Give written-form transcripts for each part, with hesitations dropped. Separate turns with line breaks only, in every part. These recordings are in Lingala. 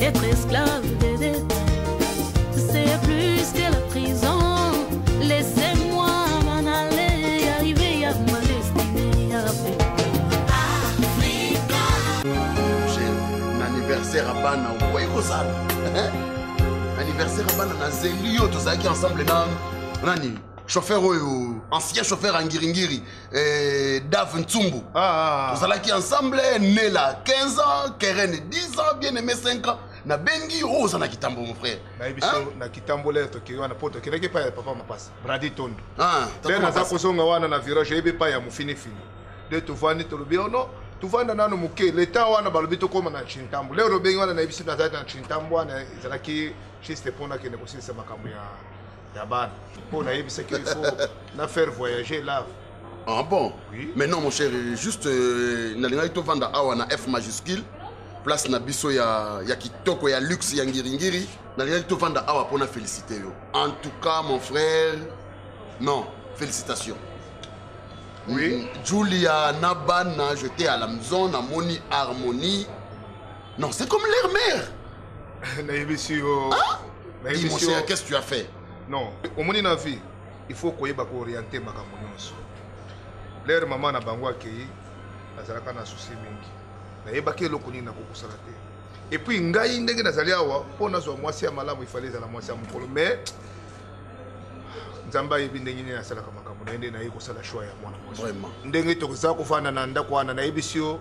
Être esclave des dettes, c'est plus que la prison. Laissez-moi m'en aller, arriver à ma destinée. Africa.
Anniversaire à bana, okoki kozala anniversaire ya bana nazeli yo tozalaki ensemble na nani chauffeur oyo ancien chauffeur ya ngiringiri eh, dave ntsumbu ah, ah, ah. tozalaki ensemble nela 15 ans keren 10 ans bien aimé 5 ans nabengi yo oza na kitambo mon frère
nayebi so na kitambo lere tokei wana mpo tokendaki epai ya papa mapasa bradi tondo nde naza kozonga wana na virage oyebi epai ya mofinifini nde tovandi tolobi ono oh tovanda nano moke leta wana balobi tokóma na chintambo leo lobengi wana nayebisi nazalaki na chintambo wana ezalaki juste mpo nakende kosilisa makambo ya ya bana mpo nayebisaki il faut na faire voyager lave
Ah bon oui. Mais non mon cher, juste euh, nalingaki tovanda awa na F majuscule place na biso ya, ya kitoko ya luxe ya ngiringiri nalingaki tovanda awa mpo na félicité yo en tout cas mon frère non félicitations
oui.
Julia na bana j'étais à la maison namoni harmonie non c'est comme leur mère
nayebisi yo
ah? Dis mon cher, qu'est-ce que tu as fait
Non, omoni na vie, il faut koyeba ko orienter makambo nyonso. L'air mama na bango akei, azalaka na souci mingi. Nayebaki eloko nini nakokosala te. Et puis ngai ndenge nazali awa mpo nazwa mwasi ya malamu ifale ezala mwasi ya mokolo mais nzambe ayebi ndenge nini asalaka makambo na ye nde naye kosala choix ya mwana mwasi ndenge toza kofanda na ndako wana nayebisi yo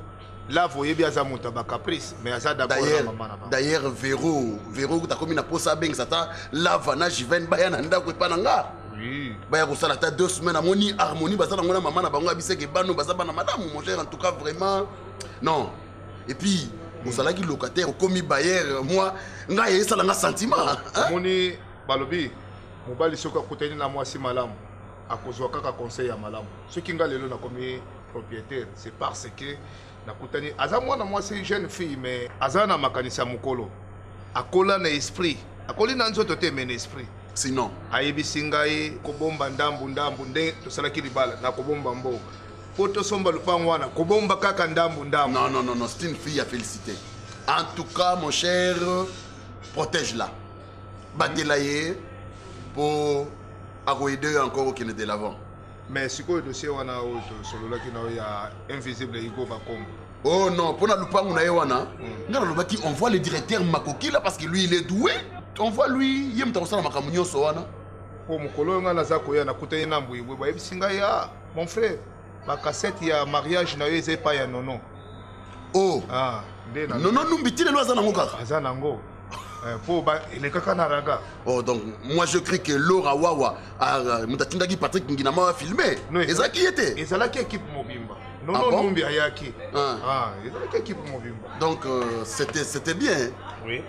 lave oyebi aza moto ya bacaprice mais aza d'accord na mama na bango
d'ailleurs vero vero kuta akomi na posa abengisa ata lava na jiven baya na ndako epa na nga
oui.
baya kosala ata deux semaines amoni harmonie baza nango na mama na bango abiseke bano baza bana malamu mon cher en tout cas vraiment non et puis ozalaki locataire okomi bailleur moi ngai esala nga sentiment
omoni balobi mobali soki akutani na mwasi malamu akozwa kaka conseil ya malamu soki nga lelo nakomi propriétaire c'est parce que nakutani aza mwana mwasi jeune fille mais aza na makanisi ya mokolo akola na esprit akoli na nzoto te mais na esprit
sinon
ayebisi ngai kobomba ndambu ndambu nde tosalaki libala na kobomba mbongo mpo tosomba lopango wana kobomba kaka ndambu ndambu
non non non non c'est une fille à féliciter en tout cas mon cher protège la batela ye mpo akoyede yo encore okende de l'avant
Mais sikoyo dossier wana oyo tosololaki na yo ya invisible Hugo Bakombo.
Oh non, pona lupangu na ye wana, mm. nga nalobaki on voit le directeur Makokila parce que lui il est doué. On voit lui, ye moto akosala makambo nyonso wana.
Po mokolo oyo nga naza koya nakutani na Mbwibwe bayebisi ngai ah mon frère ba cassette ya mariage na yo eza epai ya Nono.
Oh.
Ah, nde na
Nono Numbi ti lelo aza nango kaka.
Aza nango. Po ba elekaka na raga.
Oh donc moi je crie que Laura Wawa ah, moto atindaki Patrick Nginama a filmé. Ezalaki ye te.
Ezalaki équipe mobimba. Nono ah bon? Numbi ayaki. Ah, ah ezalaki équipe mobimba.
Donc euh, c'était c'était bien.
Oui.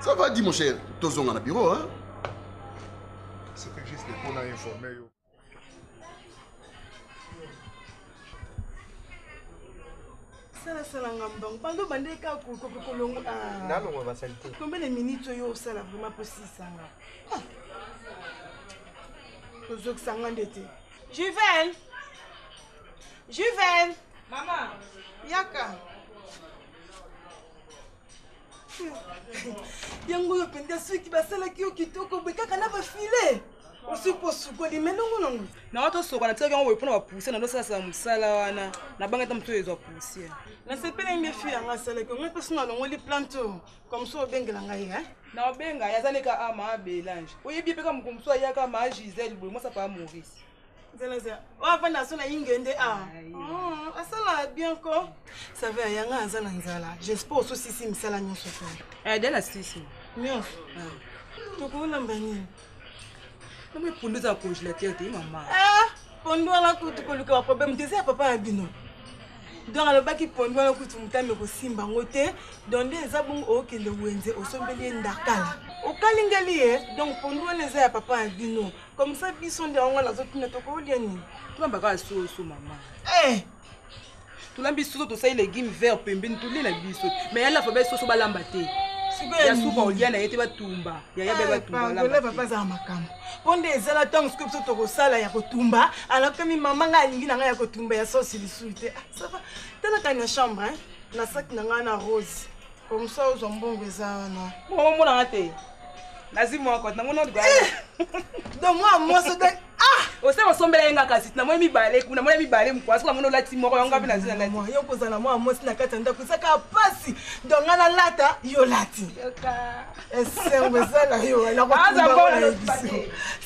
Ça va dit mon cher, tozonga na bureau hein.
C'était juste pour informer yo.
salasala nga mbango bando bande kaka kolongo ah.
nalongwa basali te
combien de minutes oyo osala vraiment mpo sisanga ah. ozokisa nga nde te juvel juvel
mama
yaka yango oyo mpenza soki basalaki yo kitoko boye kaka na bafile osuki osukoli me ndongo nango
nanga tosoka natiaki yango boye mpona bapoussière nandosalasala mosala wana nabanga ata moto oyo ezwa poussière
nasepeli nde fi yanga asalaki ngai mpe soki nalongoli plante oyo comme so obengela ngai e
naobenga ye aza leka ama abelange oyebi mpe ka moko mosusu ayaka ma gisele boye mwasi apa maurice
nzela nzela oyo avanda so na ingende a ah. asala bien ko save yanga aza na nzala j'espère ososisi misala nyonso te
eh, de na sisi
nyonso ah. tokolamba nini
mama pondu eza na congélateur te mama
ah, pondu wana kutu koluka baproblème te eza ya papa na bino donc alobaki pondu wana kutu motami ekosimba yango te donc nde eza bongo okende wenze osombeli ye ndakala okalingeli ye donc pondu wana eza ya papa na bino Comme ça biso nde yango nazotuna tokolia nini?
Tolamba kaka soso mama.
Eh!
Tolambi soso tosali legume vert pembeni tolie na biso. Mais yala fabe soso balamba te. Ya suka olia na ye te batumba. Ya ya be batumba.
Pardon papa azala makambo. Mpo nde ezala ntango sikoyo biso tokosala ya kotumba alakami mama ngai alingi na ngai ya kotumba ya sosi lisusu te. Ah, ça va. Tala kani na chambre hein? Na sac na ngai na rose. Comme ça ozwa mbongo eza wana.
Omonanga te. Nazwi moko, namoni oyo.
Donc mwa mwasi donc ah
Ose kosombela ye nga kasi namoni mibale kuna, namoni mibale mokwa soki namoni olati moko yango nga mpe nazwi nalati.
Yo kozala mwa mwasi na kati ya ndako ezaka pasi. Donc nga nalata yo lati. Esengo eza na yo nakotumba na biso.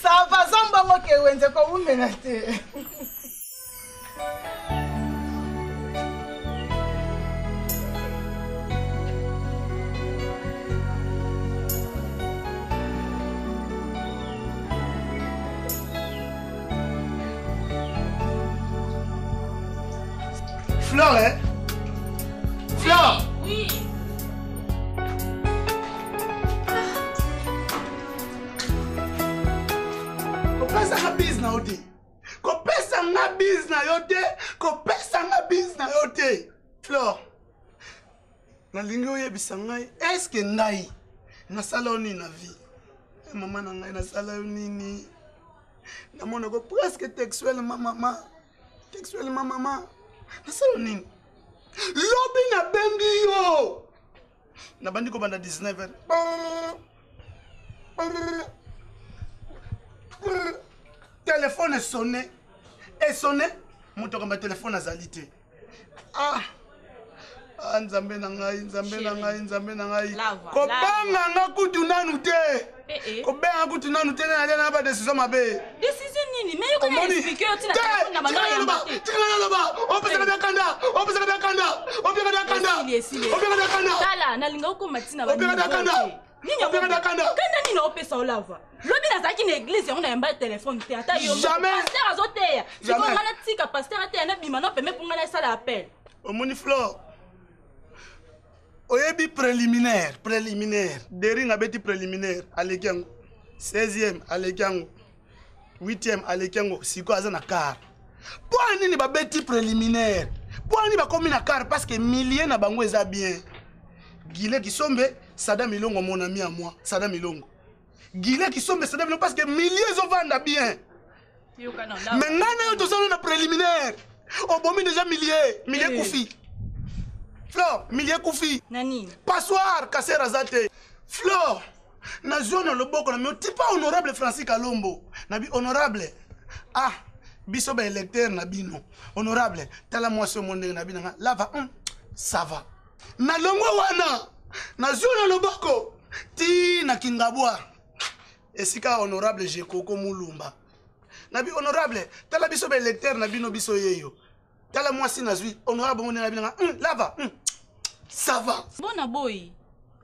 Ça va za mbongo ke wenze kowumela te.
Flore, eh? Flore!
Oui.
Kopesaka bise na yo te. Kopesa nga bise na yo te. Kopesa nga bise na yo te. Flore, nalingi oyebisa ngai, est-ce que ngai nasala yo nini na vie? Eh, mama na ngai nasala yo nini? Namonako presque textuellement mama. Textuellement mama. Nasala yo nini? Lobi nabengi yo. Nabandi kobanda 19h. Telefone esonne. Esonne. Moto akamba telefone azali te. Ah. Ah, nzambe na ngai, nzambe na ngai, nzambe na ngai. Kobanga nga kutu nanu te.
Eh, eh.
Kobenga kutu nanu te na na ba décision mabe.
Décision nini? Mais yo kana expliquer yo tina telefone na banda ya mbate.
Tika na loba. Opesaka bia kanda. Opesaka bia kanda. Opesaka bia kanda.
Esili, esili.
Opesaka bia kanda.
Tala, nalinga okoma tina ba.
Opesaka bia kanda.
Nini yango?
Opesaka bia kanda.
Kanda nini opesa olava? Lobi nazalaki na église yango nayamba telefone te ata yo.
Jamais.
Pasteur azoteya. Sikoyo
Jamais.
nga natika pasteur ateya nabima no peme mpo nga nasala appel.
Omoni Flore. Oyebi préliminaire, préliminaire. Dering abeti préliminaire, aleki yango. 16e aleki yango. 8e aleki yango, sikoyo aza na quart. Mpo ya nini babeti préliminaire? Mpo ya nini bakomi na quart? Parce que milieu na bango eza bien. Guillet Kisombe, Sadam Ilongo, mon ami à moi, Sadam Ilongo. Guillet Kisombe, Sadam Ilongo, parce que milieu ezovanda bien. Mais ngai na yo tozali na préliminaire. Obomi déjà milieu, milieu
Eh.
kufi. Flore, milieu kufi.
Na nini?
Passoire, kasser aza te. Flore, nazwa na loboko na mio tipa honorable Francis Kalombo. Nabi honorable. Ah, biso ba électeur na bino. Honorable, tala mwasi oyo ndenge na bino nga. Lava, ça va. Na longwa wana, nazwa na loboko ti na Kingabwa. Esika honorable Jekoko Mulumba. Nabi honorable, tala biso ba électeur na bino biso yeyo. Tala mwasi nazwi honorable ngo ndenge na bino nga. Lava, ça va.
Bona boyi.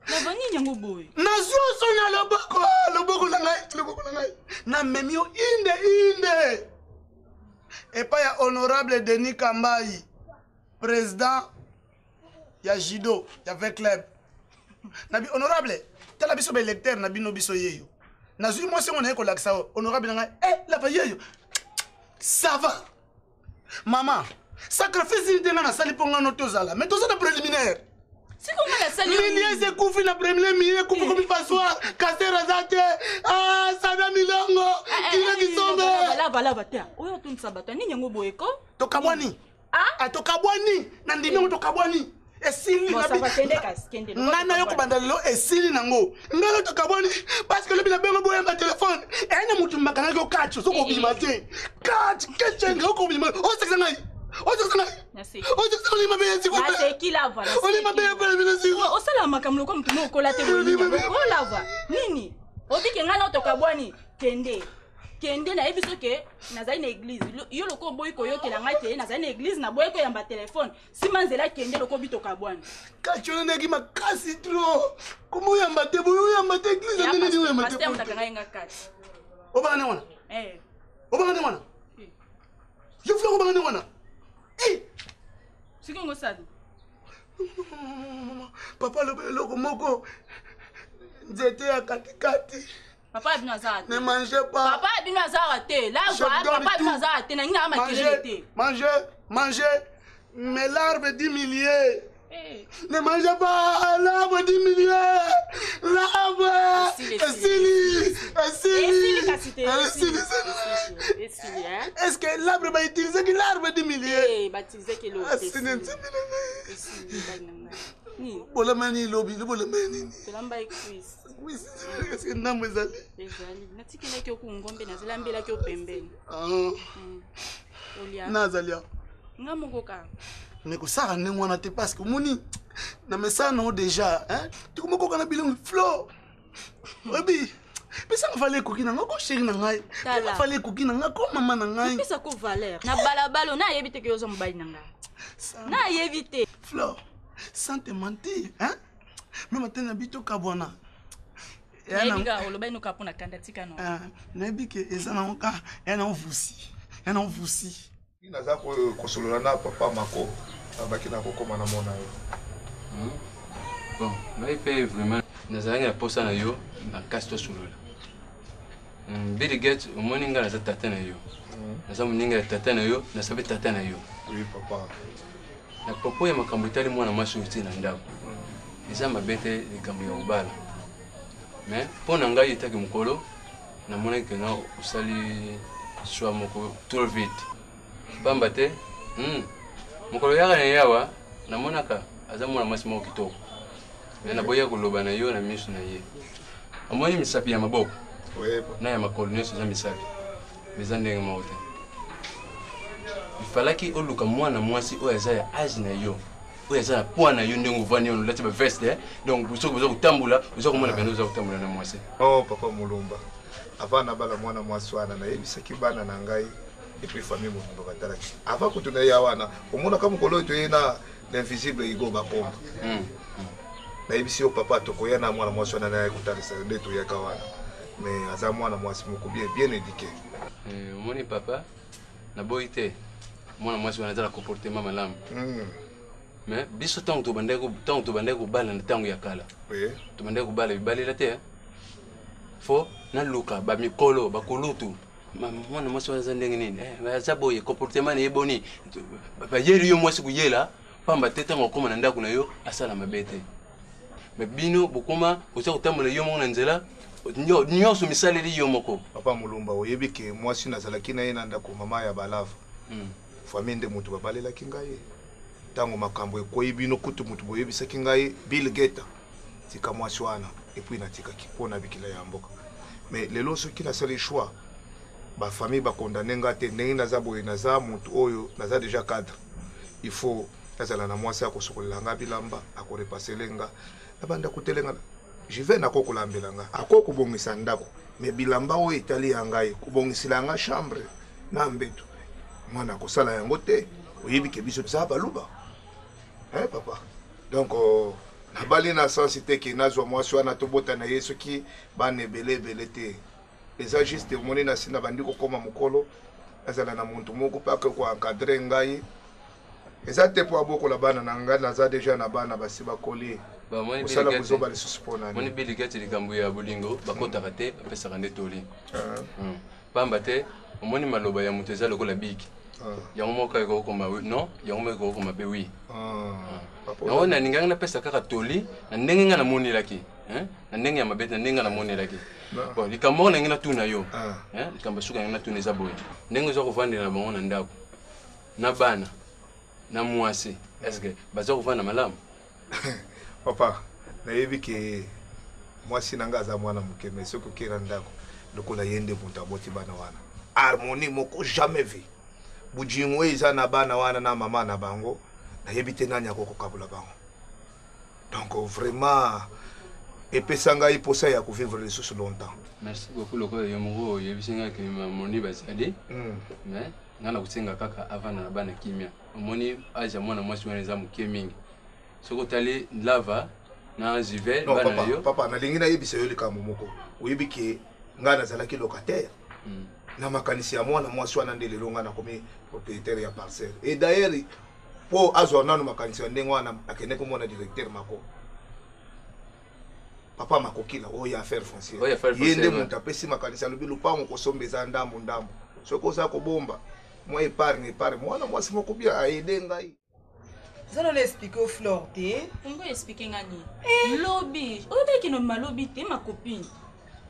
Lava nini yango boyi?
Nazwi oso na loboko, loboko na ngai, loboko na ngai. Namemi yo inde inde. Epai ya honorable Denis Kambayi, président ya judo ya V Club. Nabi honorable, tala biso ba électeur na bino biso yeyo. Nazwi mwasi ngo naye kolakisa yo, honorable na ngai, eh lava yeyo. Ça va. Maman, sacrifice nini te nga nasali mpo nga no tozala, mais toza na préliminaire.
Sikoyo nga nasali yo
Milieu
nini?
ekufi na préliminaire, milieu ekufi komi passoire, kaser aza te. Ah, Sada Milongo, Kina Kisombe.
Lava, lava te. Oyo otunisa bato nini yango boye ko?
Tokabwani.
Ah?
Ah, tokabwani. Na ndimi yango tokabwani. Esili
Bon,
na
ça va, kende kasi, kende.
Nga na yo kobanda lelo esili nango. Nga na tokabwani parce que lobi na bengo boyamba telefone. Eya na mutu makangaki yo catch, soki obima te. Catch, ketchenge okobima. Osekisa ngai. Osekisa ngai.
Naseki.
Osekisa ngai mabe ya s'il vous plaît.
Naseki lava. naseki.
Oli mabe ya pele s'il vous plaît.
Osala makambo lokola motu moko okola te boye nini yango? Olava nini? Obike ngai na tokabwani. Kende. Kende nayebi so ke nazali na église. Yo lokola oboyi koyokela ngai te, nazali na église, naboyi koyamba telefone. Sima nzela kende lokola obi tokabwani.
Catch wana ndaki makasi trop. Komo oyamba te, boye oyamba te église
Ya
ndenge nini oyamba te.
pasteur moto akanga ye nga kati.
Obanga nde wana.
Eh.
Obanga nde wana.
Eh.
Yo Flore obanga nde wana. Eh!
Sikoyo ngo sali.
Papa alobi eloko moko. Nzete ya katikati.
Papa ya bino aza te.
Ne mangez pas.
Papa ya bino aza te. La
Je
voix,
donne
papa ya bino
tout.
aza te. Nangi na makelele te.
Mangez, mangez. Mais l'arbre du milieu.
Eh.
Ne mangez pas l'arbre du milieu. L'arbre.
Esili,
Esili.
Esili
Esili.
kasi te.
Esili.
Esili, esili, hein.
Est-ce que l'arbre va utiliser que l'arbre du milieu?
Eh, baptiser ke lo.
Esili, nzambe na ngai.
Esili, bana ngai. Nini?
Bolamba nini lobi? Bolamba nini?
Tolamba cuisse.
Cuisse, est-ce que ndambo ezali?
Ezali. Natikelaki yo kungombe nazilambelaki yo pembeni.
Ah.
Olia.
Nazali awa.
Nga moko kaka.
Mais kosala ndenge wana te parce que omoni na mesana nango déjà hein? Tokomokoka na bilongi flore. Oyebi pesanga valeur ekoki na ngai ko sheri na ngai.
Tala.
Valeur ekoki na ngai ko mama na ngai.
Napesa ko valeur. Na balabala nayebi te ke yo oza mobali na ngai. Nayebi te.
Flore, sans te mentir, hein? Même ata na biso tokabwana.
Nayebi kaka olobaki noka mpo na kanda tika no.
Ah, nayebi ke eza nango kaka ya nango vusi ya nango vusi.
Naza kosolola na papa Mako, abaki na kokoma na mona yo.
Bon, ngai mpe vraiment nazalaki na posa na yo makasi tosolola. Bill Gates, omoni ngai naza tata na yo. Naza moninga ya tata na yo, naza mpe tata na yo.
Oui, papa.
Na propos ya makambo etali mwana mwasi oyo tie na ndako, eza mabe te likambo ya kobala. Mais mpo na ngai etaki mokolo, namonaki kena osali choix moko trop vite. Pamba te, mokolo yaka na ye awa, namonaka aza mwana mwasi moko kitoko. Mais naboya koloba na yo na miso na ye. Omoni misapi ya maboko na ya makolo nyonso eza misapi, mais eza ndenge moko te. Ifalaki oluka mwana mwasi oyo aza ya age na yo, oyo aza na poids na yo ndenge ovandi wana olati ba veste, eh? Donc soki oza kotambola, oza komona pene oza kotambola na mwasi.
Oh papa Mulumba, avant nabala mwana mwasi wana nayebisaki bana na ngai et puis famille mobimba batalaki. Avant kutu na ya wana, omonaka mokolo oyo toye na l'invisible Hugo Bakomba. Nayebisi yo papa tokoya na mwana mwasi wana naye kotalisa nde toyaka wana. Mais aza mwana mwasi moko bien, bien éduqué.
Omoni papa, naboyi te mwana mwasi wana aza na comportement malamu. Mais biso ntango tobandaki ntango tobandaki kobala na ntango ya kala, tobandaki kobala bibalela te, fo naluka bamikolo bakulutu. Mwana mwasi wana aza ndenge nini? Aza boye, comportement na ye boni? Bayeli yo mwasi koyela pamba te ntango akóma na ndako na yo asala mabe te. Mais bino bokoma oza kotambola yo moko na nzela nyonso misaleli yo moko.
Papa Mulumba, oyebi ke mwasi nazalaki na ye na ndako mama ya balava. Famille nde moto babalelaki ngai. Ntango makambo ekwei bino kutu moto boyebisaki ngai Bill Gates tika mwasi wana et puis natikaki mpo na bikila ya mboka. Mais lelo soki nasali choix, ba famille ba condamner nga te ndenge naza boye, naza moto oyo naza déjà cadre. Il faut nazala na mwasi akosokolela nga bilamba, akorepasele nga, nabanda kotelenga. Je vais nako kolambela nga, ako kobongisa ndako, mais bilamba oyo etali ya ngai, kobongisela nga chambre na mbeto, mwana akosala yango te. Oyebi ke biso toza baluba. Hein, papa? Donc, nabali na sens te ke nazwa mwasi wana tobota na ye soki bana ebele ebele te. Eza juste omoni na sina bandi kokoma mokolo, azala na muntu moko pe akoki koencadre ngai. Eza te po abokola bana na ngai, naza deja na bana basi bakoli.
Ba, moni
Kosala
Bill Gates,
bozoba lisusu mpo na nini?
Moni Bill Gates likambo ya bolingo bakotaka te, bapesaka nde toli. Pamba te, omoni maloba ya moto eza lokola biki. Yango moko ekoki kokoma oui, non, yango moko ekoki kokoma pe oui. Yango nalingaki napesa kaka toli na ndenge ngai namonelaki, hein? Na ndenge ya mabe te, na ndenge ngai namonelaki. Bon, likambo moko nalingi natuna yo, hein? Likambo ya suka nalingi natuna eza boye. Ndenge oza kovandela na bango na ndako, na bana, na mwasi, est-ce que baza kovanda malamu?
Papa, nayebi ke mwasi na nga aza mwana moke, mais soki okei na ndako, lokola ye nde moto aboti bana wana. Harmonie moko jamais vu. Bujingo eza na bana wana na mama na bango, nayebi te nani akokokabola bango. Donc vraiment epesa ngai posa ya kovivre lisusu longtemps.
Merci beaucoup lokola yo moko oyebisi ngai ke harmonie bazali. Mais nga nakosenga kaka avanda na bana kimia. Omoni age ya mwana mwasi wana eza moke mingi. Soki otali Lava na Juvel,
Non,
bana
papa,
na yo.
Papa, nalingi nayebisa yo likambo moko. Oyebi ke ngai nazalaki locataire. Na makanisi ya mwana mwasi wana nde lelo ngai nakomi propriétaire ya parcelle. Et d'ailleurs, po azwa nanu makanisi ya ndenge wana, akende komona directeur Mako. Papa Makokila, oyo ya affaire foncière.
Oyo ya affaire
Ye nde
foncière, ouais.
moto apesi makanisi, alobi lupango kosomba eza ndambo ndambo. Soki oza kobomba, mwa épargne, épargne. Mwana mwasi moko bien aide ngai.
Oza nano expliquer yo Flore te?
Ongo expliquer nga nini? Lobi, oyebaki no malobi te ma copine.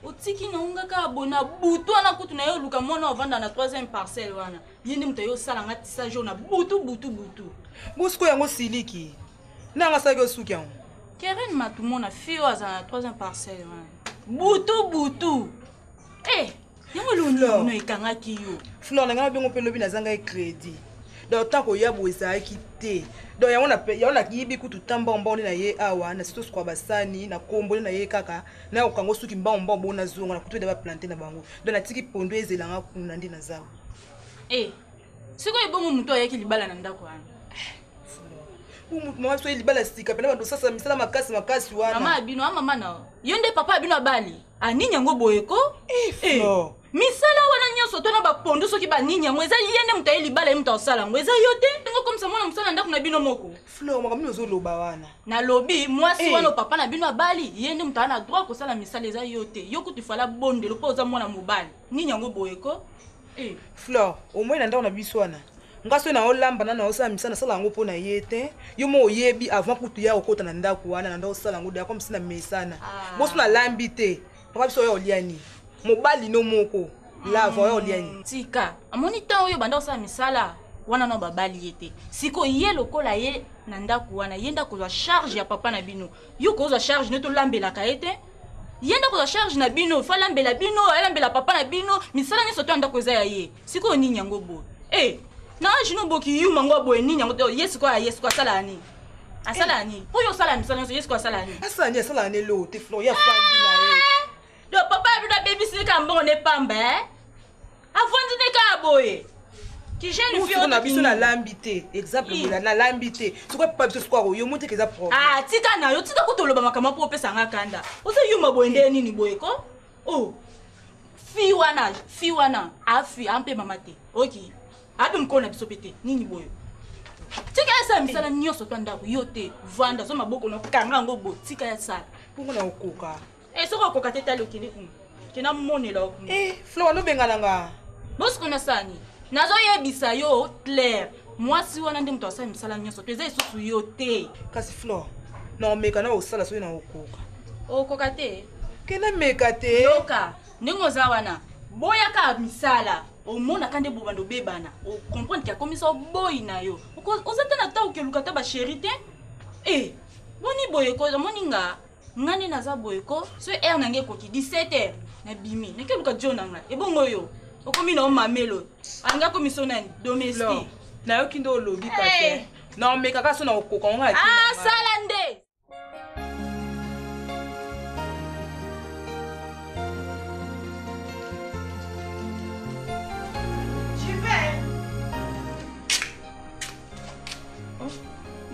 Otiki na unga kaka boye na butu wana kutu na ye oluka mwana ovanda na 3e parcelle wana. Ye nde moto aye osala nga tissage oyo na butu butu butu.
Bosiko yango siliki. Nanga asalaki yo suki yango.
Keren Matumona fille oyo azala na troisième parcelle wana butu butu eh yango elongi ekangaki yo.
Flore na ngai nabengo mpe lobi nazangaki crédit donc ntango koya boye ezalaki te donc yango nayibi kutu ta mbao mbao nde na ye awa na sito sukola basani na kombo nde na ye kaka nayoka ngo suki mbao mbao bongo nazonga na kutu ede baplante na bango donc natiki pondo ezelanga kuna nde naza.
Eh, sikoyo ebongo moto ayaki libala na ndako wana?
Mama biso ye libala sika pena bando sasa misala makasi makasi wana.
Mama ya bino, a mama na yo nde papa ya bino abali anini yango boye ko?
Eh, Flore.
Misala wana nyonso to na bapondu soki banini yango eza ye nde moto aye libala, ye moto akosala yango, eza yo te. Ndenge okomisa mwana mosala na ndako na bino moko.
Flore, makambo nini ozoloba wana?
Nalobi mwasi wana papa na bino abali, ye nde moto aza na droit kosala misala, eza yo te. Yo kutu fala bondelo mpo oza mwana mobali. Nini yango boye ko?
Eh. Flore, omoi na ndako na biso wana nga soki naolamba na naosala misala, nasala yango mpo na ye te. Yo mo oyebi avant kutu ya okota na ndako wana na ndako osala yango deya comme si na mesana. Boso nalambi te, papa biso oyo oliani mobali no moko lava oyo oliani.
Tika, amoni ntango oyo banda kosala misala wana na babali ye te. Sikoyo ye lokola ye na ndako wana, ye nde akozwa charge ya papa na bino. Yo kozwa charge nde tolambelaka ye te. Ye nde akozwa charge na bino, fo alambela bino, alambela papa na bino, misala nyonso to ya ndako eza ya ye. Sikoyo nini yango boye? E na age no boki yuma ngo boye nini yango te? Ye sikoyo aye sikoyo asalaka nini? Asalaka nini mpo yo osala misala nyonso? Ye sikoyo asalaka nini?
Asala nini? Asalaka nini? Eloko te, Flore. Ye afandi na ye.
Donc papa ya bino abebisi kaka mbongo ne pamba, eh? Avandi nde kaka boye ki jeune fille.
Na biso nalambi te, exemple bola nalambi te, soki papa biso sikoyo akoyo mo teke eza problème.
Ah, tika na yo, tika kutu oloba makambo mpo opesa nga kanda. Oza yuma boye nde nini boye ko? Oh, fi wana, fi wana afi ampe mama te, oki abe mokolo na biso mpe te. Nini boye? Tika ya sala misala nyonso to ndako, yo te vanda zo maboko na kanga yango bo. Tika ya sala.
Bongo na okoka?
Eh, soki okoka te, tali okende kuna, kenda monela yo kuna.
Eh, Flore, nobengana nga?
Bosiko nasani, nazoyebisa yo claire, mwasi wana nde moto asala misala nyonso to eza lisusu yo te.
Kasi Flore, na omeka na osala soki na okoka.
Okoka te.
Kende meka te.
Yoka ndenge oza wana, boyaka misala, omonaka nde bobanda obebana, ocomprendre ke akomisa oboyi na yo. Oza te na ta okeluka ta basheri te. E boni boye ko? Omoni nga, nga nde naza boye ko. So heure na ngai ekoki 17 heure, nabimi nakeluka jo na ngai. Ebongo yo okomi na omamelo alingi akomiso nani domestique.
Nayoki nde olobi kasi na omeka kaka so na okoka ngo.
Ah, sala nde.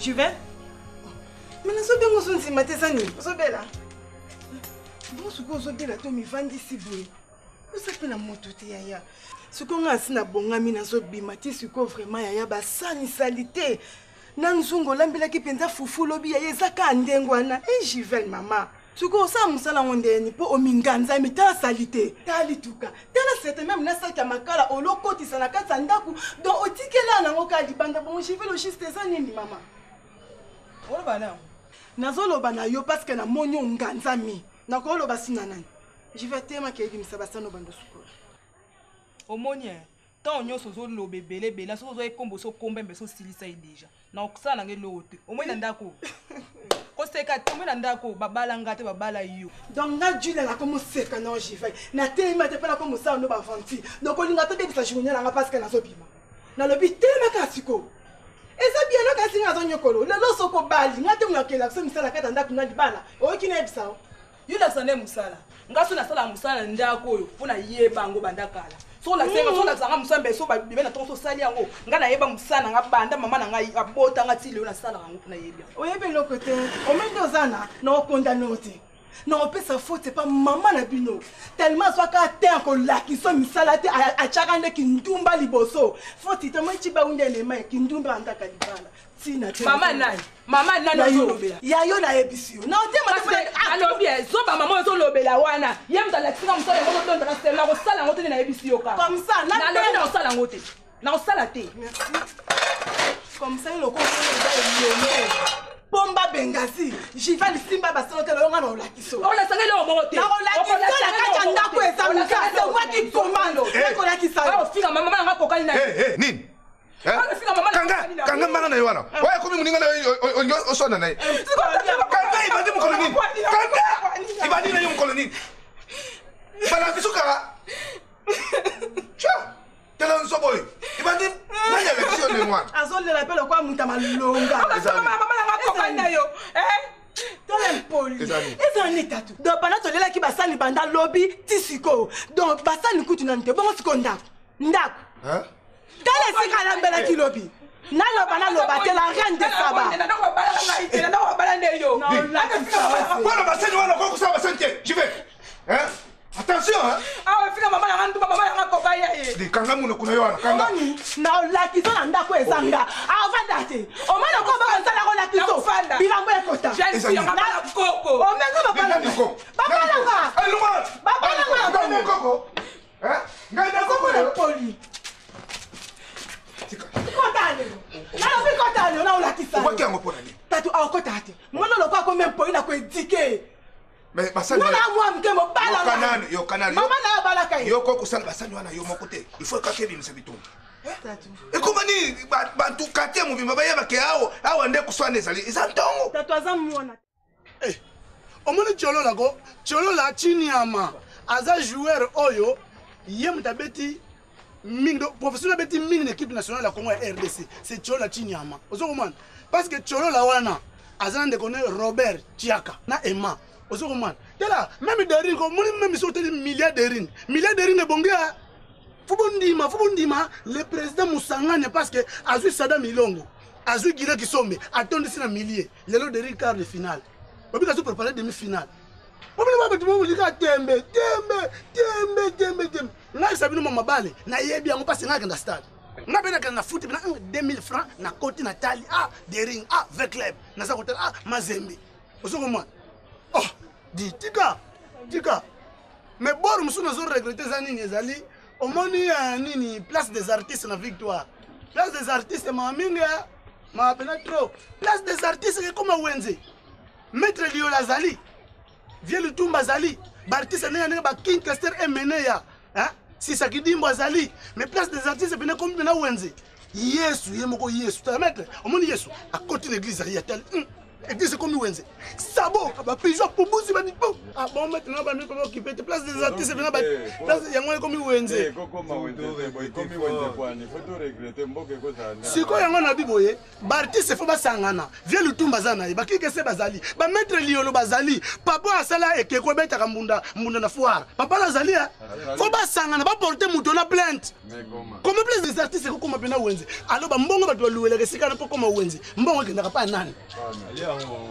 Juven, me nazobenga ozondima te, eza nini? Ozobela bon? Sikoyo ozobela te, omivandisi boye, oza mpe na moto te yaya. Sikoyo nga asi nabongami, nazobima ti sikoyo. Vraiment yaya, basanisali te na nzungu olambelaki mpenza fufu lobi yaya, eza kaka ndenge wana. E Juven, mama, sikoyo osala mosala yango ndeni mpo ominganzami? Tala sali te, tala lituka, tala sete meme na saki ya makala olokotisa na kati ya ndako, donc otikela nango kaka libanda bongo. Juvel, ogiste eza nini mama?
Oloba na
Nazoloba na yo parce que namoni onganzami. Nakoloba sina nani? Juvel, temaka ebimisa basano bando sukola.
Omoni e ntango nyonso ozoloba ebele ebele, soki ozwa ekombo so okomba mbe so osilisa ye deja na okosala nanga eloko te. Omoi na ndako koseka te, omoi na ndako babala nga te, babala yo.
Donc nga Julia nakomoseka na Juvel, natelemi te mpe nakomosala no baventure. Donc olinga tobebisa journée nanga parce que nazobima, nalobi telema kaka sikoyo eza bien. Kasi nga azonyokolo lelo, soki obali nga te, monakela biso misala kati ya ndako na libala, oyoki? Nayebisa o
Yo lakisa nde mosala. Nga so nasala mosala na ndako oyo mpo nayeba yango banda kala. So olakisenga, so olakisanga mosala mbe so babime na ntongo, so osali yango. Nga nayeba mosala na nga banda mama na ngai abotanga ti lelo, nasalaka yango mpo nayebi yango.
Oyebi eloko te, omei nde oza na okondane o te, na opesa faute epa mama na bino tellement azwaka te ya kolakisa misala te, atiaka nde kindumba liboso. Faute te, moi ciba nde elema ya kindumba andaka libala ntina te.
Mama nani? Mama nani ozolobela?
Ya yo, nayebisi yo na otema.
Alobi zoba mama oyo ozolobela wana, ye moto alakisika mosala yango, ozodondaka sema kosala yango te. Nde nayebisi yo kaka.
Comme ça.
Nalobi na kosala yango te, na kosala te.
Comme ça eloko eza elelo pomba Bengazi. Jival, simba basolo te, loyonga na olakisa.
Olakisanga eloko moko te.
Nakolakisa na kati ya ndako eza moka, c'est moi qui commande, nakolakisa.
Ofika mama nanga kokani na
Nini?
Kanga kanga mbanga na ye wana. Oyo akomi moninga na yo, olingi oswana na ye. Kanga ebandi mokolo nini? Kanga ebandi na yo mokolo nini? Bala biso kaka. Tcha! Tala nzobo oyo. Ebandi nani alakisi yo ndenge wana?
Azolela mpe lokola moto ya malonga. Tala mpoli. Eza nini tatu? Donc banda tolelaki basani banda lobi ti sikoyo. Donc basani kutu nanu te. Bongo sikoyo ndako. Ndako. Tala esika alambelaki lobi. Naloba naloba te la reine de Saba.
Wana basani wana okoki kosala basani te. J'y vais. Hein? Attention hein.
Awa fika mama na nga nduba mama na nga koba ya ye.
Di kanga munoko na yo wana kanga.
Omoni na olakisa na ndako ezanga. Avanda te. Omoni ko ba nsala ko lakiso. Bilambo ekota.
Koko.
Omenga babala. Babala nga. Babala nga.
Ngai koko. Hein? Ngai na
koko na poli. Kota lelo. Nalobi kota lelo na olakisa.
Obaki yango pona nini?
Tatu akota te. Mwana lokola akomi mpoli na koedike.
Mais basani
wana mwa mke mobala
yoka yoka nani
mama na yo balaka ye
yo ko kosala basani wana yo moko te il faut kaka ebimisa bitumba ekoma nini bantu quartier mobimba bayebake awa awa nde koswana ezali eza ntongo
tatu aza mwana.
Eh, omoni Tsholola ko Tsholola Chinyama aza joueur oyo ye moto abeti mingi professionnel abeti mingi na équipe nationale ya Congo ya RDC c'est Tsholola Chinyama ozo komona parce que Tsholola wana aza na ndeko ne Robert Chiaka na Emma ozo komona tala même Derin ko moni même so oteli milliard Derin milliard Derin ebongi ya fo bondima fo bondima le président Musanganya parce que azwi Sadam Ilongo azwi Gila Kisombe atondisi na millier lelo Derin quart de finale babika azo préparer demi finale obino ba bato bobolika tembe tembe tembe tembe tembe ngai sabino ma mabale nayebi yango mpasi ngai akenda stade ngai mpe nakenda na foot na 2000 francs nakoti na tali ah dering ah v club naza kotala ah mazembe ozokomona oh di tika tika mais bor mosusu nazo regrete eza nini ezali omoni uh, nini place des artistes na victoire place des artistes mawa mingi mawa pena trop place des artistes ekoma wenze maître liola azali vieux lutumba azali baartiste ndenge ndenge ba king kester emeneya sisa kidimbo azali mais place des artistes pene ekomi pena wenze yesu ye moko yesu tala maître omoni yesu akoti na église aye atali hmm, église ekomi wenze sabo bapigeon apubusi banipo ah bon maître na bami papa okipe te place des artistes pena place yango ekomi wenze sikoyo yango na biboye baartiste fo basangana vie lutumba aza na ye bakikese bazali bamaitre liolo bazali papa oyo asala ekeko ebetaka mbunda mbunda na foire papa nazali eh? fo basangana baporte moto na plainte koma place des artistes ekokoma mpena wenze alo bambongo bato baluwelaka esika na mpo koma wenze mbongo ekendaka pa nani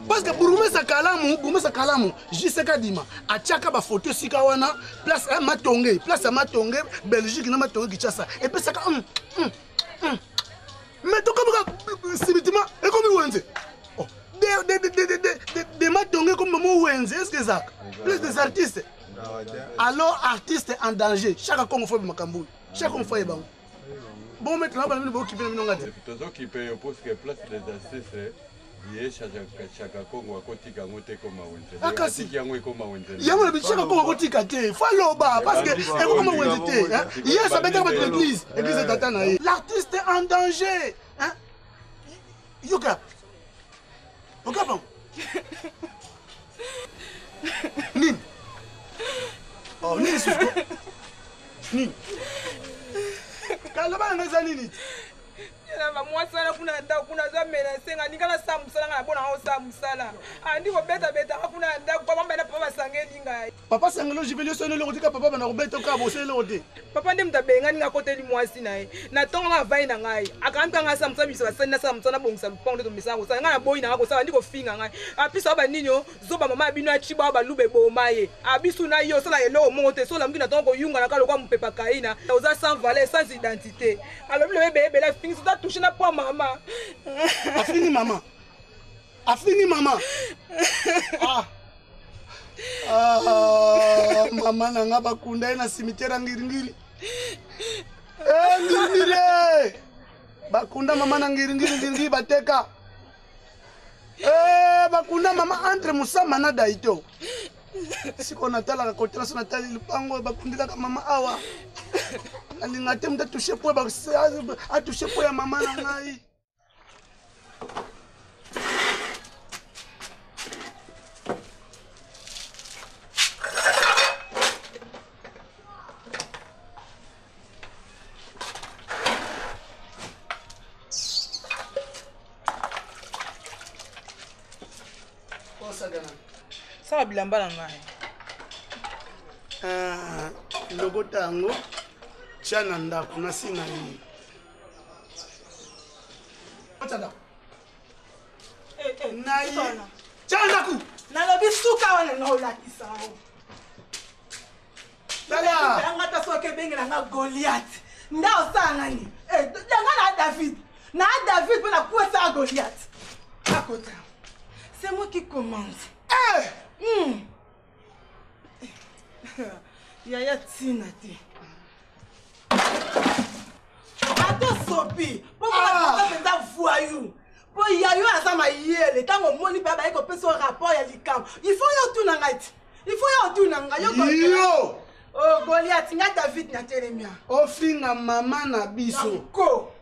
parce que bourgmestre kalamu bourgmestre kalamu jc kadima atiaka bafoto esika wana place ya matonge place ya matonge belgique na matonge kinshasa epesaka mm, mm, mm. mais tokomaka sibitima ekomi wenze oh, de matonge ekomi mamo wenze est ce que ezalaka plus des artistes alors artiste en danger chaque congo fo makambo oyo chaque congo fo ayeba yango bon maître na bana bino bokipe na bino nga te
tozokipe yo puisque place des artistes ye chaka kongo akotika yango te ekoma wenze ah, kasi yango ekoma wenze
yango na chaka kongo akotika te fo aloba parce que ekokoma wenze te ye abetaka bato na église église tata na ye l'artiste en danger hein? Yoka oka bango nini oh, nini susu nini kaloba yango eza nini
na mwasi wana kuna na ndako kuna aza menase nga ninga nasala mosala nga nabona nga osala mosala andi kobetabetaka kuna na ndako papa mbana papa basangeli ngai
papa sangelo jibeli osali eloko te ka papa banda kobeta oka bosali eloko te
papa nde moto abengani nga akoteli mwasi na ye na ntongo nga avai na ngai akangi mpe nga asala mosala biso basali nasala mosala nabongisa lupango nde tomesana kosala ngai naboyi na ngai kosala bandi kofinga ngai apisa banini o zoba mama ya bino ya ciba oyo baluba eboma ye abisu na ye osala eloko moko te so olamuki na ntongo koyungana kaka lokola mopepa kaina oza sans valeur sans identité alobi lobe ebele afingisi oza touche na poa mama
afingi mama afingi mama ah. Ah, mama na nga bakunda ye na cimetière ya ngiringiri eh, ngiringiri eh. bakunda mama na ngiringiri ngiringiri bateka eh, bakunda mama entre musama na daito sikoyo natalaka kotala so natali lupango bakundelaka mama awa. Nalinga te moto atouche po atouche po ya mama na ngai.
Sala bilamba na ngai.
Ah, lokota yango tya na ndako na si na ye. Tya ndako.
Eh, eh,
Na ye. Tya ndako.
Nalobi suka wana na olakisa yango.
Tala.
Nga ta soki ebengela nga Goliath. Nda osala nani? Eh, nga na David. Na David mpo na kwesa Goliath. Akota. C'est moi qui commande.
Eh!
Yaya tina te. Ata sopi mpo ah. mpenza voyou mpo yayo aza mayele ntango omoni mpe abaye kopesa yo rapport ya likambo il faut yo otuna ngai ti il faut yo otuna ngai
yo
oh, Goliath nga David na telemia
ofinga mama na biso
ko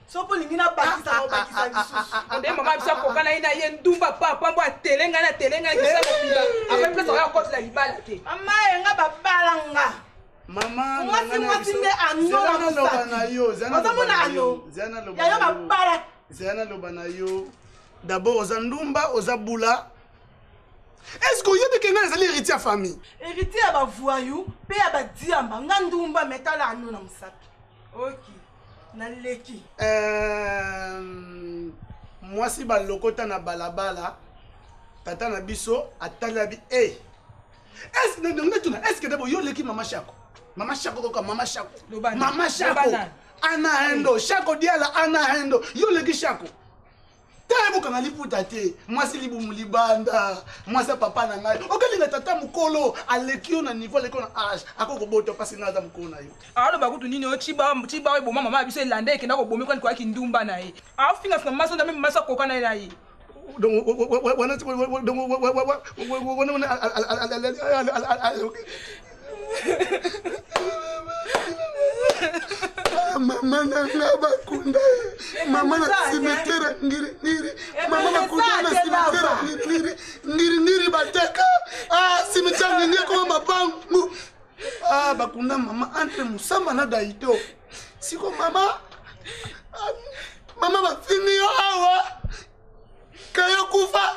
soki olingi nabakisa obakisa lisusu
nde mama biso akoka na ye na ye ndumba papa mbo atelenga na atelenga kisa mobimba akoki place akoya kokotela libala te
mama ye nga babala nga
mama
mwasi mwasi nde ano
naloba na yo
ozamona ano yayo babala
zela naloba na yo d'abord oza ndumba oza bula est ce que oyebi ke ngai nazali héritier ya famille
héritier ya bavoyou mpe ya badiamba nga ndumba me tala ano na mosapi ok naleki
euh, mwasi balokota na balabala tata na biso atali abi e hey, est-ce est-ce que d'abord yo leki mama shako mama shako koka mama shako mama shako ana hendo shako diala ana hendo yo leki shako te bokanga liputa te mwasi libumu libanda mwasi ya papa na ngai okelinga tata mokolo aleki yo na niveau aleki yo na age akoki kobota mpasi ngai aza mokolo na yo
aloba kutu nini oyo ciba eboma mama ya biso elanda ekenda kobomi kwani koyaki ndumba na ye afingafinga mama sonda meme mama akoka na ye na ye
donc mama na nga bakunda mama na cimetière ngiringiri mama bakunda na cimetière ngiringiri ngiringiri bateka ah cimetière ngiringiri ekoma mapangu ah bakunda mama entre musamba na daito siko mama ah, mama bafingi yo awa kayo kufa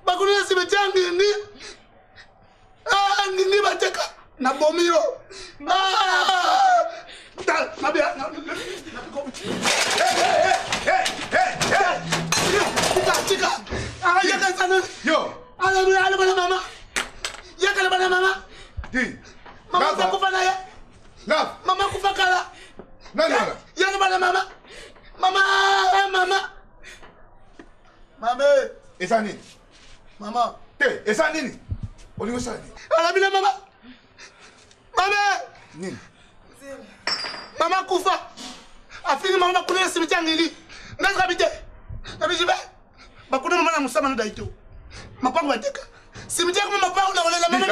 bakunda na cimetière ngiringiri ah ngingi bateka nabomi yo ah mabe tika tika ah yaka sana
yo
ala ala bana mama yaka la bana mama
di
mama kufa na ye mama kufa kala
nani wana
yaka bana mama mama mama mame
eza nini
mama
te eza nini olingi osala nini
alabi na mama mame
nini
mama kufa afingi mama bakuna na cimetière ngili nazakabi te nabisi be bakuna mama na mosama na daito mapango bateka cimetière kuma mapango na kolela
mama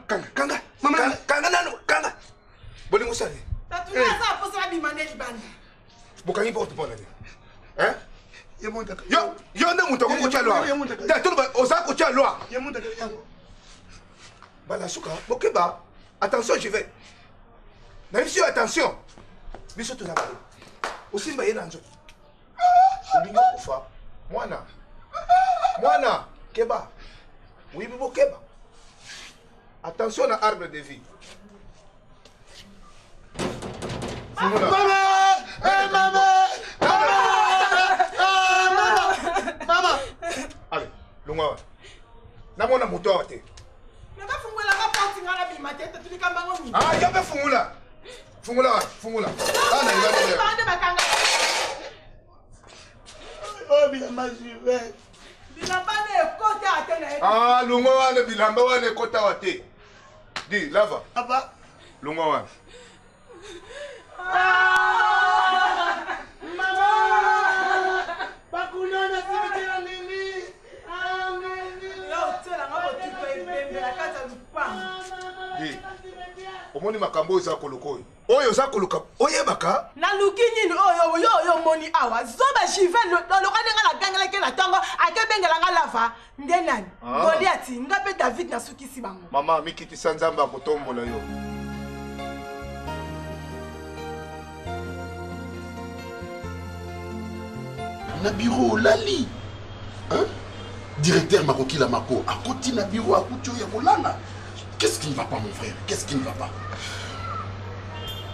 kanga kanga mama kanga nano kanga bolingi osala nini
tatuna aza aposa abima nde libanda
bokangi porte mpo na nini yo yo nde moto akomi kotya loi te toloba oza kotya loi bala suka bokeba attention je vais nayebisi yo attention biso toza bayo osimba ye na nzoto olingi okufa mwana mwana keba oyebi bokeba attention na arbre de vie
Mama! Eh, mama! Mama! Ah, mama! Mama!
Allez, longwa wana. Namona moto awa te.
Nakafungolaka porte nga nabima te totulika bango nini?
Ah, yo mpe fungola. Fungola wana, fungola. Ah, na libanda.
Bande bakanga.
Oh, bilamba juve.
Bilamba ne ekota ate na ye.
Ah, longwa wana bilamba wana ekota wa te. Di, lava.
Papa.
Longwa wana.
Ah! Mama! Bakuna na cimetière nini?
Yo otiela nga botutu ebembe na kati ya lupango.
Di. Omoni makambo oyo eza koluka oyo. Oyo oza koluka oyebaka?
Naluki nini oyo yo oyo omoni awa? Zoba Jivel loka ndenge nagangelaki ye na ntongo akebengela nga lava nde nani?
Ah.
Goliath nga mpe David nasukisi bango.
Mama mikitisa Nzambe akotombola yo.
Na bureau olali. Hein? Directeur Makokila Mako akoti na bureau akuti oyo ya kolala. Qu'est-ce qui ne va pas mon frère? Qu'est-ce qui ne va pas?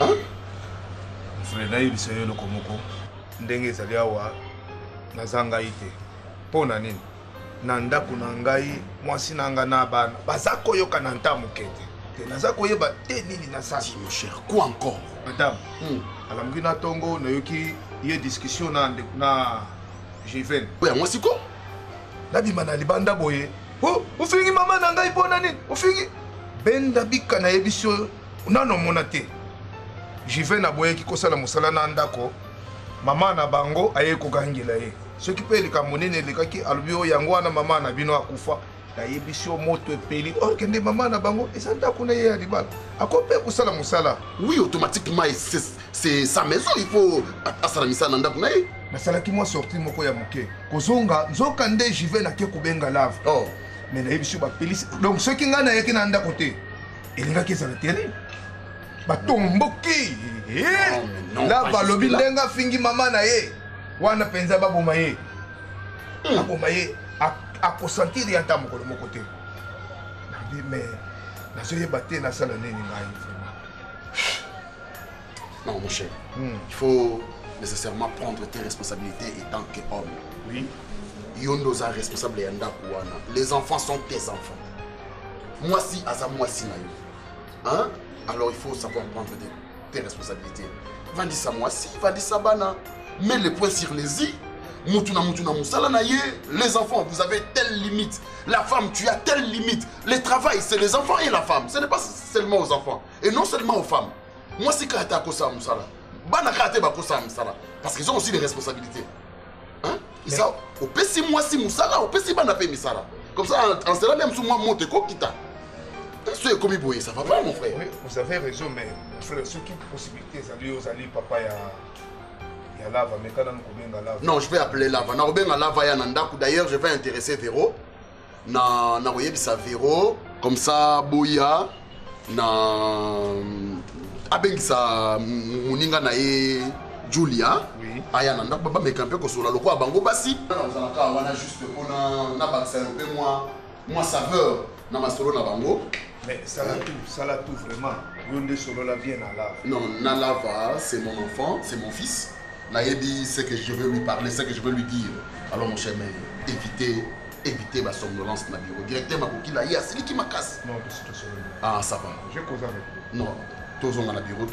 Hein?
Frère, nayebisa yo eloko moko ndenge ezali awa naza ngai te mpo na nini na ndako na ngai mwasi na ngai na bana baza koyoka na nta moke te te naza koyeba te nini nasali
mon cher quoi encore
madame hmm. alamuki na ntongo nayoki ye discussion na na Jiven
oyo mwasi ko
nabima na libanda boye oh, ofingi mama na ngai mpo na nini ofingi benda bika nayebisi yo nano omona te Jiven aboyaki kosala mosala na ndako mama na bango aye kogangela ye soki mpe likambo nini elekaki alobi oyo yango wana mama na bino akufa nayebisi yo moto epeli or kende mama na bango eza ndako na ye ya libala ako mpe kosala mosala
oui automatiquement c'est sa maison il faut asala misala na ndako na ye
nasalaki mwa sortie moko ya moke kozonga nzoka nde jiven ake kobenga lave oh. mais nayebisi yo bapelisi donc soki ngai nayaki na ndako te elingaki ezala terrible batomboki eh, lave alobi ndenge afingi mama na ye wana mpenza baboma ye hmm. baboma ye akosentir ye ata mokolo moko te nabi mais nazoyeba te nasala nini ngai vraiment
non mon cher hmm. il faut nécessairement prendre tes responsabilités étant que homme
oui
yo nde oza responsable ya ndako wana les enfants sont tes enfants mwasi aza mwasi na yo hein? alors il faut savoir prendre tes responsabilités vandisa mwasi vandisa bana mets le point sur les i mutu na mutu na musala na ye les enfants vous avez telle limite la femme tu as telle limite le travail c'est les enfants et la femme ce n'est pas seulement aux enfants et non seulement aux femmes mwasi kaka te akosala mosala bana kaka te bakosala mosala parce qu'ils ont aussi des responsabilités hein? eza opesi mwasi mosala opesi bana mpe misala comme ça en cela même so mwa moto ekokita so ekomi boye ça va pas mon frère
oui, vous avez raison mais mon frère soki possibilité ezali ozali papa ya ya lava meka nanu kobenga lava
non je vais appeler lava nakobenga lava ya na ndako d'ailleurs je vais intéresser vero na nakoyebisa vero comme ça boya na abengisa moninga na ye julia oui. aya na ndako bameka mpe kosolola lokola bango basi nakozala kaka wana juste mpona nabakisa yo mpe mwa mwa saveur na masolo na bango
mais sala tout sala tout vraiment yo nde solola bien na lava
non na lava c'est mon enfant c'est mon fils nayebi ce que je veux lui parler ce que je veux lui dire alors mon cher mais évitez évitez ba somnolence na bureau directeur makokila ye asiliki makasi
non
ah ça va
je cause avec
lui non tozonga na bureau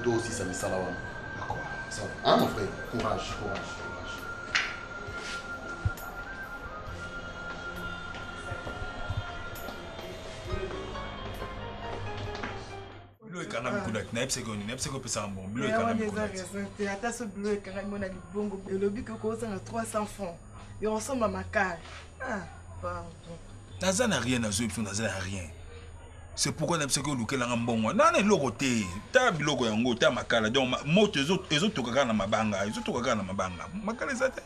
tosisa misala wana
d'accord
ça va hein mon frère courage courage
bilo ekangami kuna te nayebisaki yo nini nayebisaki opesaka mbongo bilo ekangami kuna
te ata so bilo ekangami mona libongo elobi ke okozanga 300 francs yo osomba makala ah, pardon
naza na rien nazoyebi biso naza na rien c'est pourquoi nayebisaki olukelanga mbongo nana eloko te ta biloko yango ta makala donc moto ezotoka kaka na mabanga ezotoka kaka na mabanga makala eza te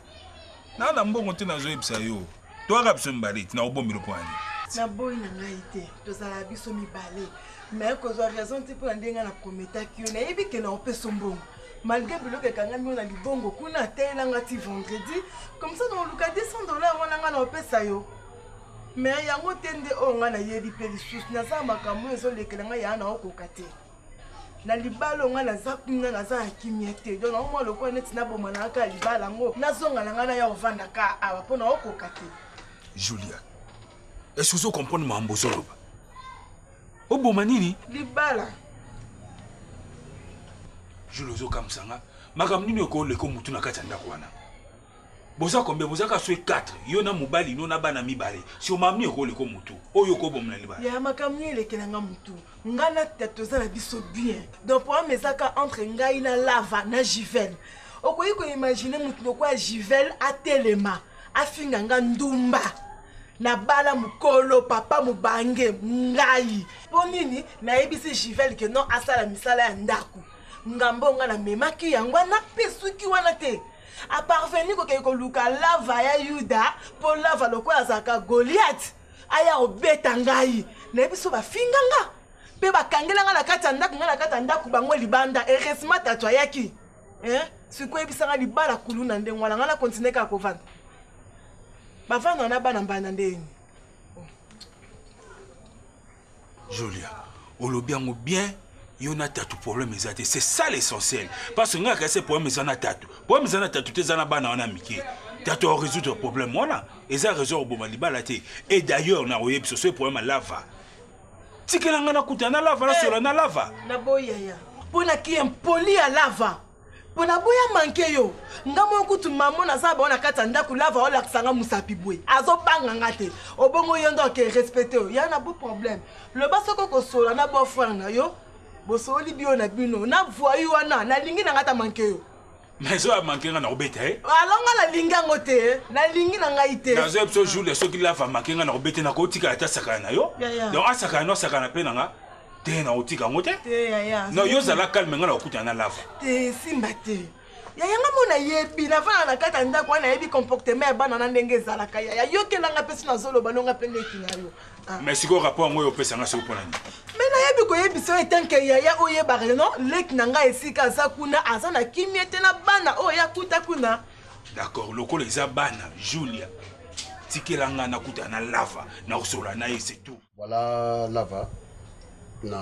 naa na mbongo te nazoyebisa yo toyaka biso mibale ti nakobombela mpo na nini
naboyi na ngai te tozala biso mibale mais kozwa raison te mpo na ndenge na prometaki yo nayebi ke na opesa mbongo malgré biloko ekangami yo na libongo kuna ateyela nga ti vendredi comme ça naoluka 200 dollar wana nga na opesa yo mais yango te nde oyo nga nayebi mpe lisusu naza makambo oyo ezolekela nga ya naokoka te na libala oyo ngai naza kuna naza na kimia te donc naomwa lokola neti naboma na kaka libala yango nazonga na ngai naya kovanda ka awa mpo naokoka te
julia est-ce ozo comprendre makambo ozoloba oboma nini
libala
julia ozokamwisa nga makambo nini okoleka motu na kati ya ndako wana boza combien boza ka soki 4 yo na mobali no na bana mibale sio makambo nini ekoleka motu oyo okoboma na libala
ya makambo nini elekela nga motu ngai na tata toza na biso bien donc problème eza ka entre ngai na lava na jivel okoki koimagine motu lokola jivel atelema afinga nga ndumba Nabala mokolo papa mobange ngai. Mpo nini nayebisi Jivel ke non asala misala ya ndako. Ngambo nga namemaki yango wana mpe suki wana te. Aparveni kokende koluka lava ya Yuda mpo lava lokola azalaka Goliath aya kobeta ngai. Nayebi so bafinga nga mpe bakangela nga na kati ya ndako, nga na kati ya ndako bango libanda. Heureusement tatu ayaki. Hein? Sikoyo yebisa nga libala kuluna ndenge wana nga na continuer kaka kovanda. Bavanda na bana mbanda ndenge.
Julia, olobi yango bien yo na tatu problème eza te, c'est ça l'essentiel, parce que ngai akasi problème eza na tatu, problème eza na tatu te, eza na bana wana mike. Tatu arésoudre problème wana eza raison koboma libala te. Et d'ailleurs nakoyebisa soki problème alava, tikela ngai nakuta na lava, nasola na lava.
Naboyi yaya, mpo na ki impoli ya lava, mpo naboya manke yo. Nga moko kutu mamo naza bango na kati ya ndako, lava olakisa nga mosapi boye, azobanga nga te. Obongo yo nde oke respecte yo ya na bo problème. Loba soki okosola na beau frère na yo, bosoli bio na bino na voyu wana, nalingi na nga ta manke yo.
Mais oyo amanke nga nakobeta ye.
Alors nga nalingi yango te, nalingi na ngai te.
Nazoya biso Julia, soki lava amanke nga nakobeta, nakotikala ata asakana na yo. Donc asakana no, asakana mpe na nga te, nakotika yango te. Non, yo zala calme, nga nakokutana na lava.
Te, simba te yaya, nga mo nayebi navanda na kati ya ndako wana, nayebi comportement ya bana na ndenge ezalaka. Yaya, yokelanga mpe so nazoloba nonga mpe leki na yo.
Mais sikoyo rapport yango oyo opesa nga soki mpona nini?
Me nayebi koyebisa yo etanke yaya, oyebaka no leki na ngai esika aza kuna, aza na kimie te na bana oyo ya kuta kuna.
D'accord, lokola eza bana, Julia, tikela nga nakuta na lava, nakosola na ye, c'est tout.
Voilà lava, na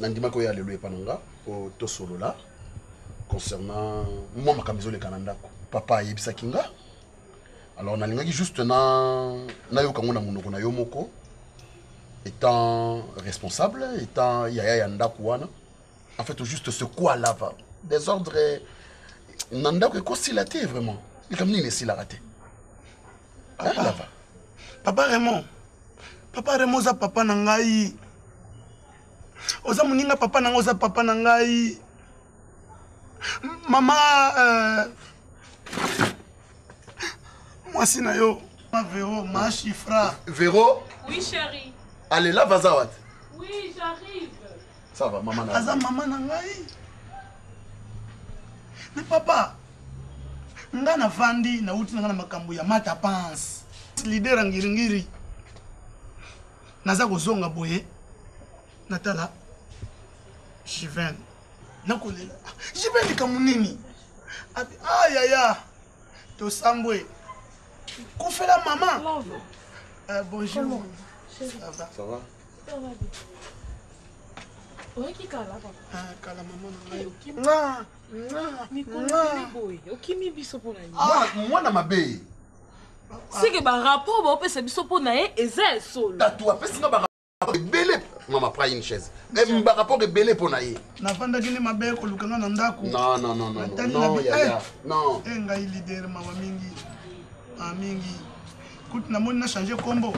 nandimaki oya lelo epa na nga po tosolola concernant mwa makambo ezoleka na ndako. Papa ayebisaki nga, alors nalingaki juste na nayoka yango na monoko na yo moko, étant responsable, étant yaya ya ndako wana. En fait, juste ce quoi lava, désordre na ndako ekosila te vraiment. Likambo nini esilaka te?
Papa, lava. Papa Raymond, papa Raymond, oza papa na ngai, oza moninga papa na ngai, oza papa na ngai. Mama mwasi na yo ma Vero, ma Chifra.
Vero.
Oui chérie.
Allez, là, vaza wat.
Oui, j'arrive.
Ça va, maman na.
Aza mama na ngai. Mais papa, nga navandi nauti na nga na makambo ya mata pense leader ya ngiringiri, naza kozonga boye natala Jiven, nakolela. Jiven, likambo nini? Abi ah yaya, tosambwe kufela mama. Bonjour, ça va?
Ça va.
Ça va bien. Oyaki kala papa.
Ah, kala mama na ngai.
Mikolo ebele boye okimi biso mpo na nini?
Mwana mabe.
Seke barapport baopesa biso mpo na ye eza ya solo.
Tatu apesi nga barapport ebele. Mama, prends une chaise. Barapport ebele mpo na ye.
Navandaki nde mabe koluka nga na ndako.
Non, non, non, non, non, yaya, non.
E ngai leader, mawa mingi, mawa mingi. Kutu namoni na change kombo,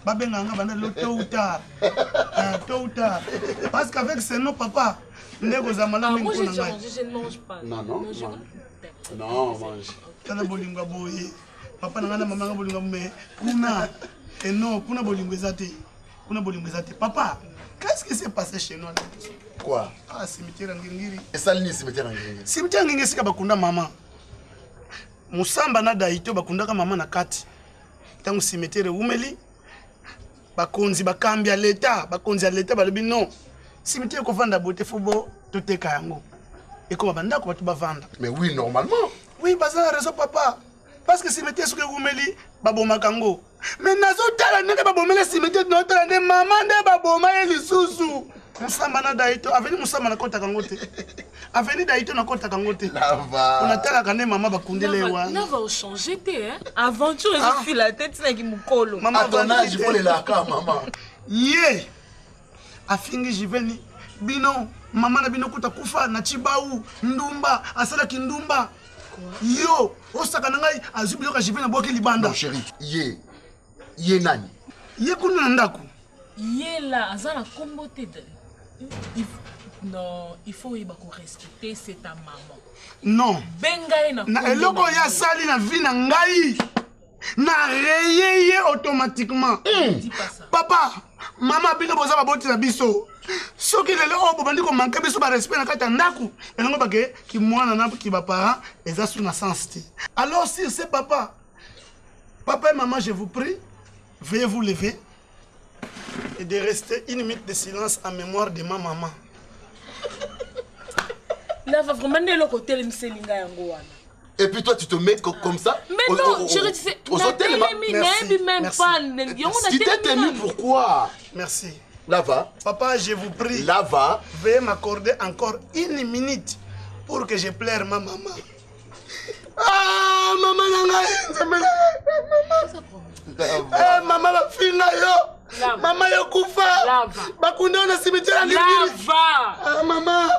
babengaka nga banda lelo tôt ou tard, tôt ou tard, parce qu'avec ce nom papa nde kozala malamu mingi mpo na ngai.
Non, non, non, mange.
Tala bolingo ya boye, papa na ngai na mama nga bolingo me kuna eno, kuna bolingo eza te, kuna bolingo eza te. Papa, qu'est-ce qui s'est passé chez nous?
Quoi?
Ah, cimetière ya Ngiringiri.
Esali nini cimetière ya Ngiringiri?
Cimetière ya Ngiringiri esika bakunda mama Musamba na Daito, bakundaka mama na kati. Ntango cimetière ewumeli, bakonzi bakambi ya leta, bakonzi ya leta balobi non, cimetière ekovanda boye te, fo bo toteka yango, ekoma bandako bato bavanda.
Mais oui, normalement.
Oui, baza na raison papa, parce que cimetière soki ewumeli babomaka yango. Mais nazotala ndenge babomeli cimetière, nazotala nde mama nde baboma ye lisusu. Musamba na Daito, aveni Musamba nakotaka yango te, aveni Daito nakotaka yango te, onatalaka nde mama bakundele ye wana.
Nava ochange te, aventure ezosila te, ntinaki mokolo.
Mama, mama.
Ye afingi Jiveni, bino mama na bino kuta kufa na Chibau, ndumba asalaki ndumba. Yo osaka na ngai, azwi biloko ya Jiveni, abwaki libanda.
Non chéri, ye ye nani?
Ye kuna na ndako.
Ye la aza na kombo te. Non, il faut oyeba korespecter, c'est ta maman.
Non,
benga ye na
na eloko oyo asali na vie na ngai. Na raye ye automatiquement. Papa, mama bino boza baboti na biso. Soki lelo oyo bobandi komanke biso barespect na kati ya ndako, elingo bake kimwana na kibaparent eza su na sens te. Alors sur ce papa, papa et maman, je vous prie, veuillez vous lever et de rester une minute de silence en mémoire de ma maman.
Lava vraiment nde eloko otelemiseli ngai yango wana.
Et puis toi, tu te mets comme ça.
Mais non, chérie, tu sais, nayebi même pas.
Tu t'es tenu pourquoi?
Merci.
Lava.
Papa, je vous prie.
Lava.
Veuillez m'accorder encore une minute pour que je pleure ma maman. Ah, maman na ngai, nzambe na ngai. Eh, mama bafinga yo. Mama yo kufa. Bakunda na cimetière ya Ngiri-Ngiri. Ah, mama.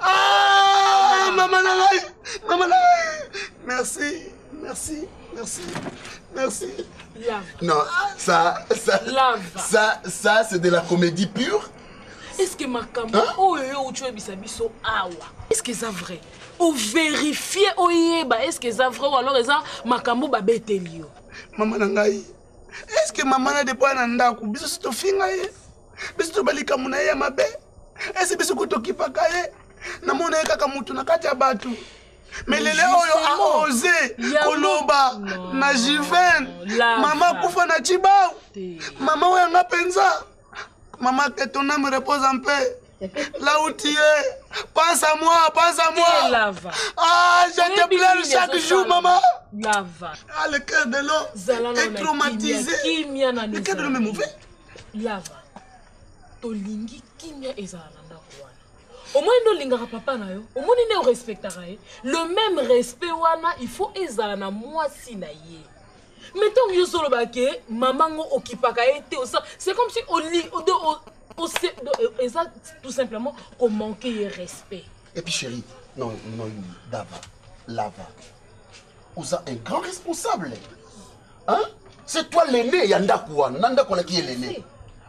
Ah, mama na ngai. Mama na ngai. Merci, merci, merci, merci.
Non, ça, ça, ça, ça, c'est de la comédie pure.
Est-ce que makambo oyo yo outi oyebisa biso awa, est-ce que eza vrai? Overifie oyeba, est-ce que eza vrai ou alors eza makambo babeteli yo?
Mama na ngai, est-ce que mama na depo na ndako biso si tofinga ye, biso toba likambo na ye ya mabe, est-ce biso kotokipaka ye, namona ye kaka mutu na kati ya bato. Mais lele oyo a osé koloba na Jiven, mama kufa na Tshibau, mama oyo anga penza. Maman, que ton âme repose en paix. Là où tu es, pense à moi, pense à moi.
Lava.
Ah, je te pleure chaque jour, maman.
Lava.
Ah, le cœur de l'eau est traumatisé. Le cœur de l'homme est mauvais.
Lava. Tolingi kimia ezala na ndako wana. Omoni nde olingaka papa na yo, omoni nde orespectaka ye. Le même respect wana, il faut ezala na mwasi na ye. Mais ntango yo ozoloba ke mama ngo okipaka ye te, c'est comme si oli, o, o, o, eza tout simplement komanke ye respect.
Et puis chérie, non, non, Dava, Lava, oza un grand responsable. Hein? C'est toi l'aîné ya ndako wana, na ndako wana qui est l'aîné.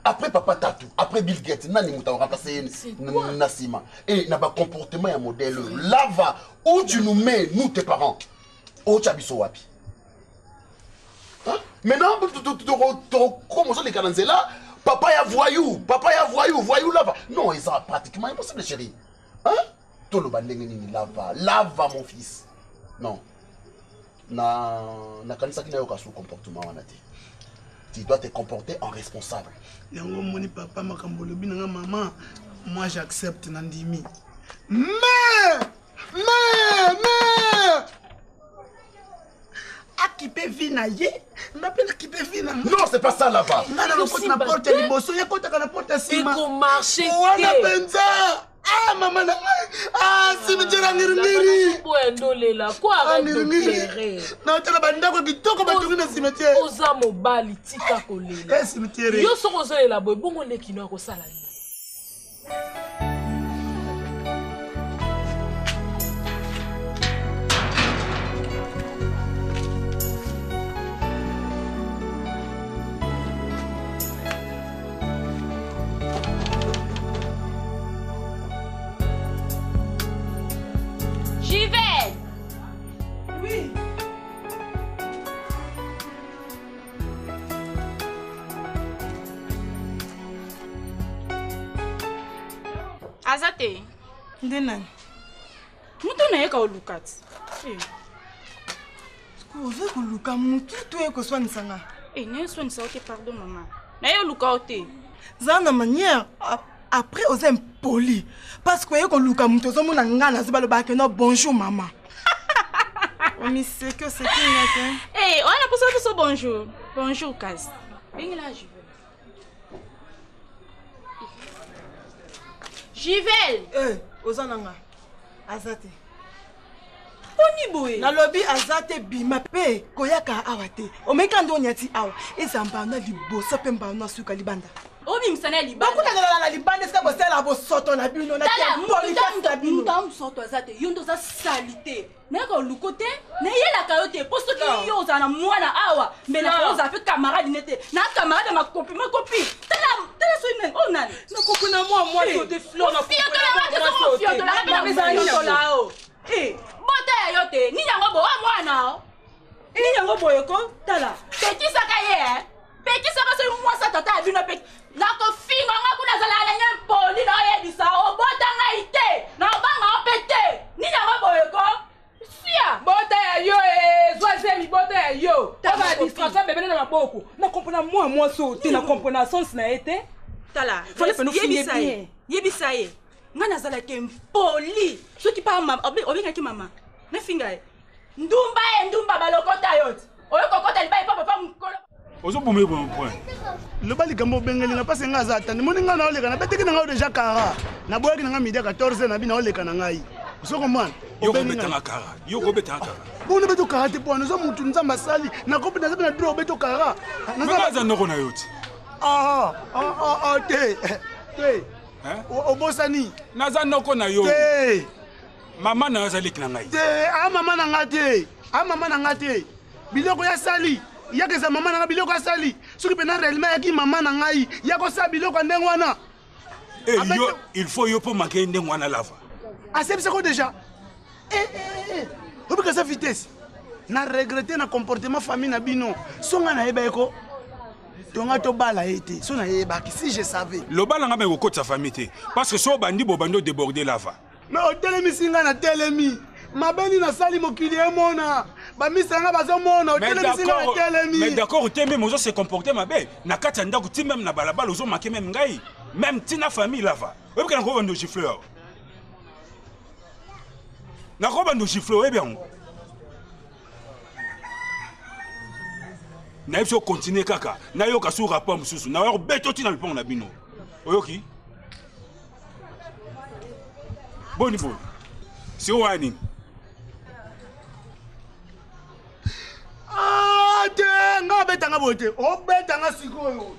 Après papa Tatou, après Bill Gates, nani muta remplacer na nsima. Et na ba comportement ya modèle Lava, où tu nous mets, nous tes parents, otya biso wapi? Hein? Maintenant, comme on dit, là, papa ya voyou, papa ya voyou, voyou lava. Non, c'est pratiquement impossible, chérie. Hein? Toloba ndenge nini lava, lava mon fils. Non. Na na kanisa kina yoka sous comportement wana te. Tu dois te comporter en responsable.
Yango moni papa makambo lobi na maman, moi j'accepte nandimi. Mais akipe vie na ye, nga pe nakipe vie na nga.
Non, c'est pas ça là-bas.
Nga na lokoti na porte ya liboso, ye kotaka na porte ya nsima.
Ekomarche te.
Wana mpenza. Ah, mama na ngai. Ah, cimetière ya Ngiri-Ngiri.
Boya ndolela, quoi, arrête de
Ngiri-Ngiri.
pleurer.
Na otala ba ndako kitoko batongi na cimetière.
Oza mobali, tika kolela.
Eh, cimetière.
Yo soko ozolela boye, bongo leki no akosala nini?
Juvel!
Oui.
Aza te.
Nde nani?
Mutu na ye ka oluka ti. Eh.
Oza koluka mutu to ye koswanisa nga?
Eh, na ye swanisa yo te, pardon mama. Na ye oluka yo te.
Za na manière après oza impoli parce que oye koluka mutu ozomona nga nazo balobaka ke no bonjour mama. Omiseki oseki nga te.
Eh, wana posa biso bonjour. Bonjour kasi. Bengela Juvel. Juvel!
Eh, oza na nga. Aza te.
Poni boye.
Nalobi aza te bima pe koyaka awa te. Omeka ndo nyati awa. Eza mbana liboso pe mbana suka libanda.
Obimisa na libanda.
Bakutana na libanda esika bosala bosoto na bino na
Tala,
kia politesse na bino.
mutu amosoto aza te. Yo ndo oza salité. Nayaka oluko te, nayelaka yo te. Po soki
Non.
yo ozala na mwana awa, mais na
Non.
ozala pe camarade ne te. Na camarade ya makopi, makopi. Tala, tala soki nani, oyo nani?
Nakopi na mwa mwasi oyo te, Flore, nakopi na
Ofiotola
mwa
nga te,
mwasi
soki
oyo te.
ofiotola nga pe na
Mama, ezali
ofiotola
yango.
yo. Eh, bota ya yo te. Nini yango bo, oyo mwana o? Nini yango boye ko? Tala. Pekisaka ye eh. Pekisaka soki mwasi ya tata ya bino pe nakofinga nga kuna azalaka na nge mpoli na oyebisa obota ngai te na obanga yo mpe te. Nini yango boye ko? Sia.
Bota ya yo eh, zwa zemi bota ya yo. Oza distraction bebe na maboko. Na comprena mwa mwasi oyo te, na comprena sens na ye te.
Tala.
Fallait pe no finir bien.
Yebisa ye. Nga nazalaka impoli. Soki pa mama, obengaki mama. Nafinga ye. Ndumba ye ndumba balokota yo ti. Oyo kokota libala epa papa mukolo.
Ozoboma ye boye point.
Loba likambo obengeli nga mpasi nga aza atandi moni nga naoleka nabetaki na ngai deja kara naboyaki na ngai midi ya 14 na bino naoleka na ngai ozo komwana
yo kobetanga kara yo kobetanga kara
bongo nabeti okara te pwana oza motu nzambe asali nakopi naza mpe na droit obeti okara
naza noko na yo ti
ah, ah, ah, te te obosani
naza noko na yo
te
mama na yo aza leki na ngai
te a mama na ngai te a mama na ngai te biloko ya sali yaka eza mama na ngai biloko asali soki mpena réellement yaki mama na ngai ya kosala biloko ya ndenge wana
eh, yo il faut yo mpo make ndenge wana lava
asebisako déjà eh, eh, eh. obika eza vitesse na regrete na comportement famille na bino so ngai nayeba ye ko tonga tobala ye te so nayebaki si je savais
loba na ngai me kokotisa famille te parce que so obandi bobandi odeborde lava
me otelemisi ngai natelemi mabe nini nasali mokili emona bamisa ngai bazomona otelemisi ngai natelemi
mais d'accord te meme ozo se comporter mabe na kati ya ndako ti meme na balabala ozomake meme ngai meme ti na famille lava oyebi ke nakobanda ogifle awa nakobanda ogifle oyebi yango nayebi so continue kaka nayoka su rapport mosusu nayoka kobeta oti na lopango na bino oyoki boni boye siko wana nini
ah, te nga obetanga boye te obetanga sikoyo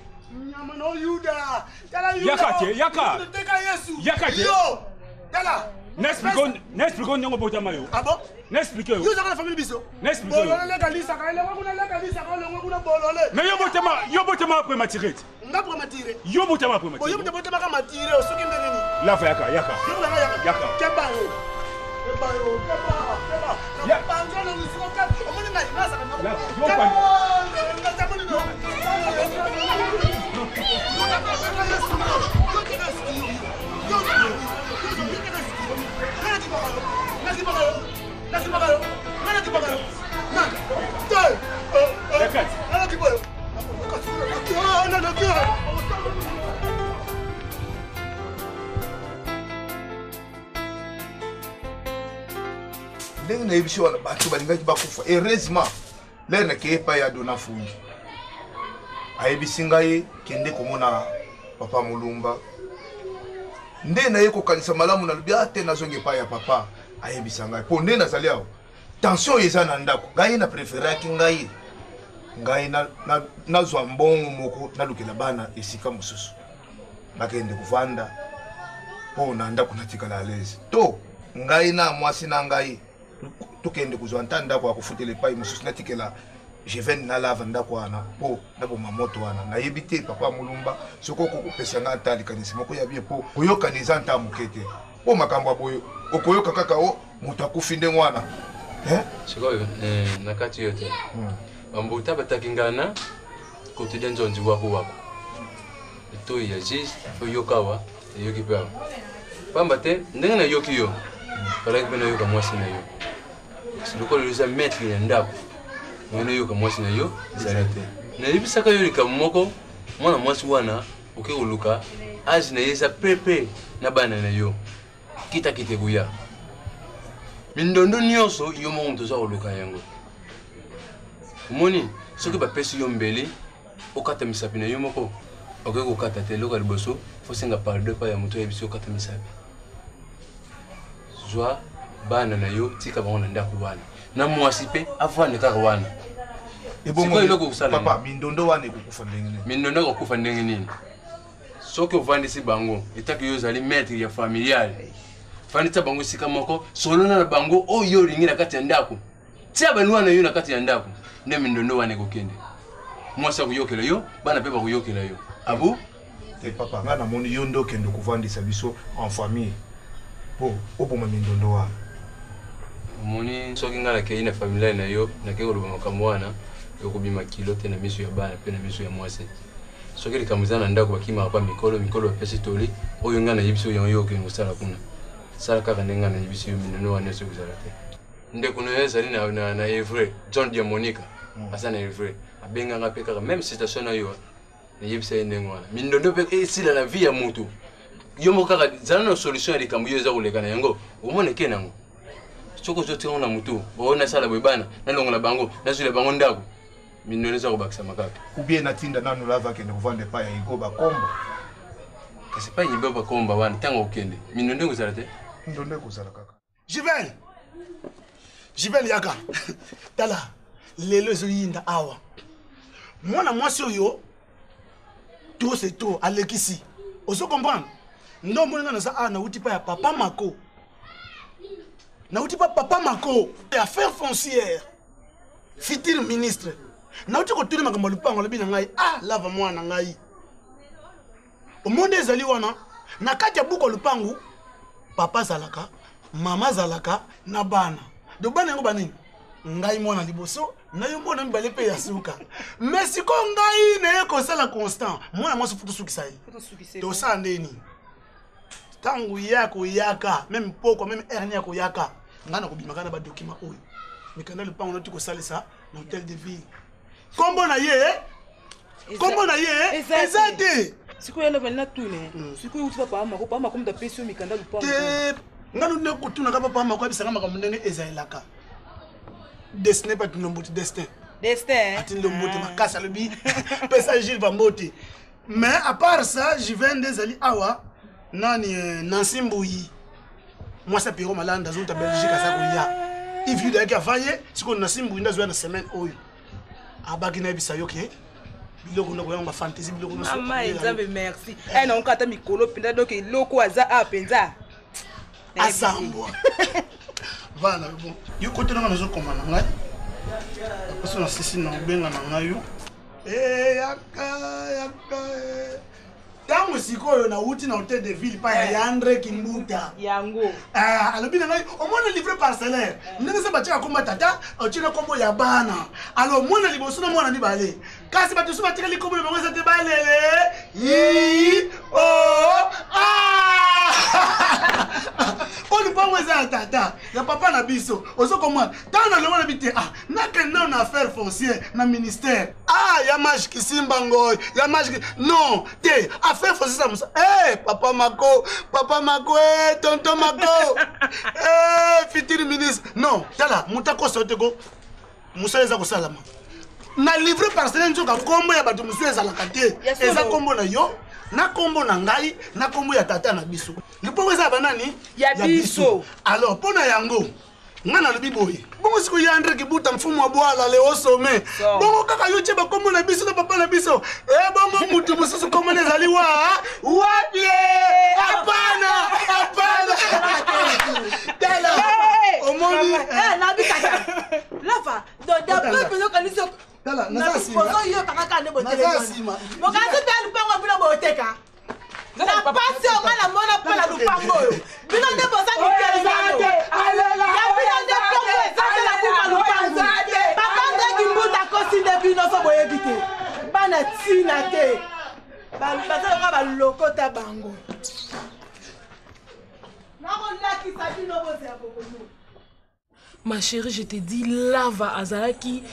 nyama na oyuda tala
yaka te yaka
teka yesu
yaka te
yo tala
na explique ndenge obotama yo
ah bon
na explique yo
yo ozaka na famille biso
na explique yo
bolole leka lisaka elongwa kuna leka lisaka olongwa kuna bolole
mais yo botama yo botama prématuré te
nga prématuré
yo botama prématuré
yo botamaka maturé soki ndenge nini
lava yaka yaka
yo nanga yaka
yaka
keba yo keba yo keba keba na panzo na lusiko keba omoni ngai nasaka na keba nga tamoni no
ndenge nayebisi wana bato balingaki bakufa heureusement lere nakei epai ya dona fungi ayebisi ngai kende komona papa molumba nde naye kokanisa malamu nalobi a ah, te nazonga epai ya papa ayebisa ngai mpo nde nazali awa tension oyo eza na ndako ngai na preferaki ngai ngai nazwa na, na mbongo moko nalukela bana esika mosusu bakende kovanda mpo na ndako natikala alaise to ngai na mwasi na ngai tokende kozwa nta ndako ya kofutela epai mosusu natikela jeven nalava ndako wana mpo naboma moto wana nayebi te papa mulumba soki okoki kopesa ngai ata likanisi moko ya bien mpo koyokana eza nta moke te mpo makambo ya boye okoyoka kaka o moto akufi ndenge wana
sikoyo eh, na kati yo te hmm. bambuta bataki ngana kotudia nzonzi waku waku etoyi ya juge oyoka awa eyoki mpe awa pamba te ndenge nayoki yo falaki mpe nayoka mwasi na yo lokola oza maître ya ndako ngai nayoka mwasi na yo ezali te nayebisaka yo likambo moko mwana mwasi wana oke koluka age na ye eza pepe na bana na yo kitakita ekoya mindondo nyonso yo moko moto oza koluka yango omoni soki bapesi yo mbeli okata misapi na yo moko okoki kokata te eloko ya liboso fosenga pardon epai ya moto oyebisi okata misapi zwa bana na yo tika bango na ndako wana na mwasi mpe avande kaka wana
ebongo eloko kosala papa mindondo wana ekokufa ndenge nini
mindondo ekokufa ndenge nini soki ovandisi bango etaki yo ozali maître ya familial vandisa bango esika moko solola na bango oyo olingi na kati ya ndako tia baluwa na yo na kati ya ndako nde mindondo wana ekokende mwasi akoyokela yo bana mpe bakoyokela yo abu
te papa ngai namoni yo nde okende kovandisa biso en famille mpo oboma mindondo wana.
Omoni soki ngai nakei na familiale na yo, nakei koloba makambo wana, ekobima kilo te na miso ya bana mpe na miso ya mwasi. Soki likambo eza na ndako bakimaka pa mikolo, mikolo bapesi toli, oyo ngai nayebisi yo yango yo okende kosala kuna. Sala kaka ndenge ngai nayebisi yo, minono wana nyonso ekozala te. Ndeko na yo ezali na, na, na Evre, John Diamonica, aza na Evre, abenganga mpe kaka meme situation na yo, nayebisa ye ndenge wana. Mindondo mpe esila na vie ya moto. Yo moko kaka zala na solution ya likambo yo eza koleka na yango, omona eke nango. Soki ozotika yango na motu, oyo nasala boye bana, nalongola bango, nazwila bango ndako, mindondo eza kobakisama kaka.
Ou bien natinda nanu lava akende kovanda epai ya Hugo Bakomba.
Kasi epai ya Hugo Bakomba wana ntango okende, mindondo ekozala te?
Mindondo ekozala kaka.
Jivel, Jivel yaka. Tala, lelo ezoyinda awa. Mwana mwasi oyo trop c'est trop, alekisi. Ozo comprendre? Nde omoni nga naza awa nauti pa ya papa Mako. Nauti pa papa Mako ya affaire foncière. Futur ministre. Nauti kotuna makambo ya lupango alobi na ngai, ah lava mwana na ngai. Omoni ezali wana na kati ya buku ya lupangu, papa azalaka, mama azalaka na bana. Donc bana yango banini? Ngai mwana liboso na yo mwana mibale mpe ya suka. Mais sikoyo ngai naye kosala constant, mwana mwasi fo tosukisa ye. Tosala nde nini? Ntango ye akoyaka, meme pokwa, meme heure nini akoyaka, ngai nakobimaka na ba document oyo. Mikanda lupango noti kosalisa na hôtel de ville. Kombo na ye, kombo na ye eza te.
Sikoyo yana vali natuna, sikoyo uti papa mako, papa mako moto apesi yo mikanda lupango.
Te, ngai nde kotunaka papa mako ayebisaka makambo ndenge ezalelaka. Destin pa tino mbote destin.
Destin.
Atindo mbote makasi alobi pesa Gilles ba mbote. Mais à part ça, Juvent nde ezali awa nani Nancy Mbuyi. Mwasi ya Pierrot Malanda azouta Belgique aza koya. Yves Yuda ayaki avant ye, sikoyo Nancy Mbuyi nde azoya na semaine oyo. Abaki nayebisa yo ke biloko ndako yango ba fantaisie biloko nyonso.
Mama Nzambe merci. Eh na onkata mikolo mpenza donc eloko aza a mpenza.
Asambwa. Vana bon. Yo kote nanga nazokoma na ngai. Aposo na sisi na obenga na ngai yo. Eh yaka yaka. Ntango sikoyo nauti na hôtel de ville pa ya Yandre Kimbuta.
Yango.
Ah, alobi na ngai omona livre parcellaire. Ndenge se batiaka kombo tata, otiaka kombo ya bana. Alors mwana liboso na mwana mibale. Kasi bato mosusu batikali kombo na bango eza te balele. I o a. Oyo lupango eza ya tata, ya papa na biso. Ozo komona. Ntango na longo na bi te, ah, nakende nano na affaire foncière na ministère. Ah, ya mage kisimba ngoy, ya mage non, te, affaire foncière ça musa. Eh, papa Mako, papa Mako, eh, tonton Mako. Eh, futur ministre. Non, tala, muta kosa te ko. Musala eza kosalama. Na livre parcellaire nzoka kombo ya bato mosusu ezalaka te. Eza kombo na yo, na kombo na ngai, na kombo ya tata na biso. Lipongo eza ya banani?
Ya biso.
Alors, mpo na yango, nga nalobi boye bongo sikoyo ye Andre Kibuta mfumu wa bwala leo sommet bongo kaka yo tie bakombo na biso na papa na biso e bongo mutu mosusu kombo na ezali wa wapi hapana hapana tala omoni
nabikata lava d'après mpenza okanisi oyo kaka nde botelemi mokanisi mpe lupango bino boteka na pasi oyo nga namona mpo na lupango oyo bino nde boza mikeli nano ya bino nde kombo eza te na buka lupango papa Andre Kimbuta akosi nde bino so boyebi te bana ntina te baza lokola balokota bango nakolakisa bino bozela bokomona.
Ma chérie, je te dis, lava azalaki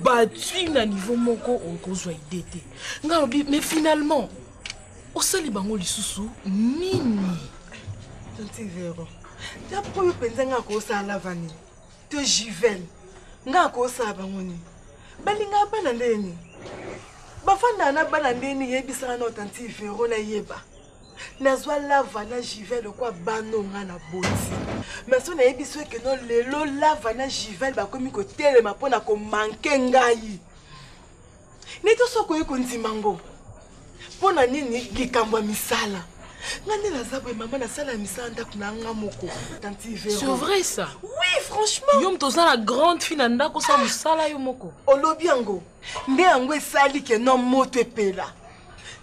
battu na niveau moko okozwa idée te. Nga lobi, mais finalement, osali bango lisusu nini?
Tanti Vero, d'après oyo mpenza nga akosala lava nini? To Jivel, nga akosala bango nini? Balingaka bana ndenge nini? Bafandaka na bana ndenge nini? Yebisaka na tanti Vero nayeba. Nazwa lava na Jivel lokwa bano nga na boti. Mais so nayebi so eke no lelo lava na Jivel bakomi kotelema mpo na komanke ngai. Neti so okoki kondima ngo. Mpo na nini likambo ya misala? Nga nde naza boye mama, nasala ya misala ndako na nga moko. Tanti Vero.
C'est vrai ça?
Oui, franchement.
Yo moto oza na grande fille na ndako osala mosala yo moko.
Olobi yango. Nde yango esali ke no moto epela.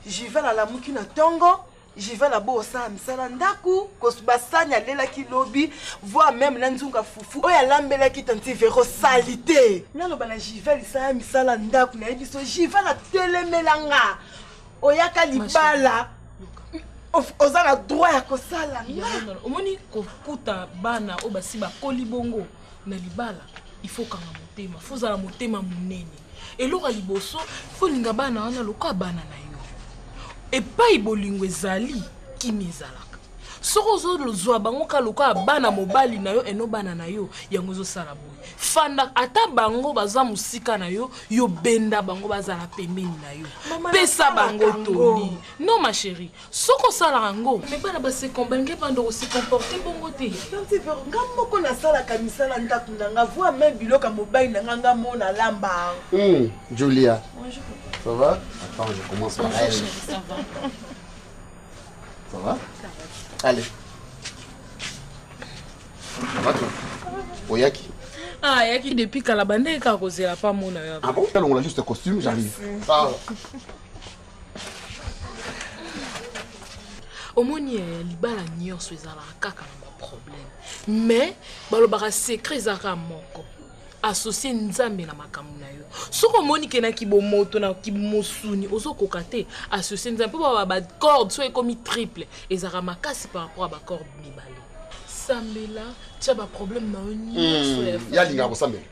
Jivel alamuki na tongo. Jivel abo osala misala ndako kosuba sani alelaki lobi voire même na nzunga fufu oyo alambelaki tanti Vero salite naloba na Jivel sala misala ndako nayebi so Jivel atelemela nga oyaka libala oza na droit ya kosala
nga omoni kokuta bana oyo basi bakoli bongo na libala il faut kanga motema faut ozala motema monene eloko ya liboso faut olinga bana wana lokola bana na yo epai bolingo ezali kimi ezalaka soki ozozwa bango kaka lokola bana mobali na yo eno bana na yo yango ezosala boye fanda ata bango baza mosika na yo yo benda bango bazala pembeni na yo pesa bango toli non ma chérie soki osalaka yango me bana basekombange bando kose comporte bongo te
nga moko nasalaka misala ndako na nga voi meme biloko ya mobali na nga nga mo nalamba
Julia. Bonjour. Ça va? Attends, je commence par elle.
Ça va.
Ça va? Ça va. Allez. Ça va toi? Oyaki?
Ah, yaki depuis kala bande kaka kozela pa mona yo.
Ah bon? On a juste costume, j'arrive. Ça va.
Omoni eh, libala nyonso ezalaka kaka na baproblème mais balobaka secret ezalaka moko associe nzambe na makambo na yo soki omoni ke na kibomoto na kimosuni ozokoka te associe nzambe mpo baba bacorde soki ekomi triple ezalaka makasi par rapport ya bacorde mibale sambela tia baproblème na yo nyonso
ya alingaka kosambela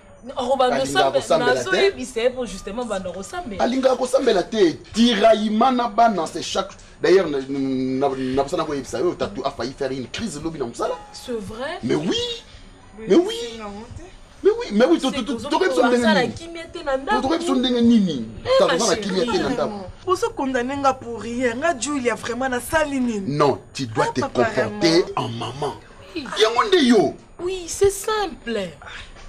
nazoyebisa ye mpo justement banda kosambela
alingaka kosambela te tiraillement na bana c'est chaque d'ailleurs nabosana koyebisa yo tatu a failli faire une crise lobi na mosala
c'est vrai
mais oui mais oui mais oui mais oui tokoyebi biso ndenge nini tokoyebi biso ndenge nini toza na kimia te na ndako
ozo condamne nga pour rien nga Julia vraiment nasali nini
non tu dois te comporter en maman yango nde yo
oui c'est simple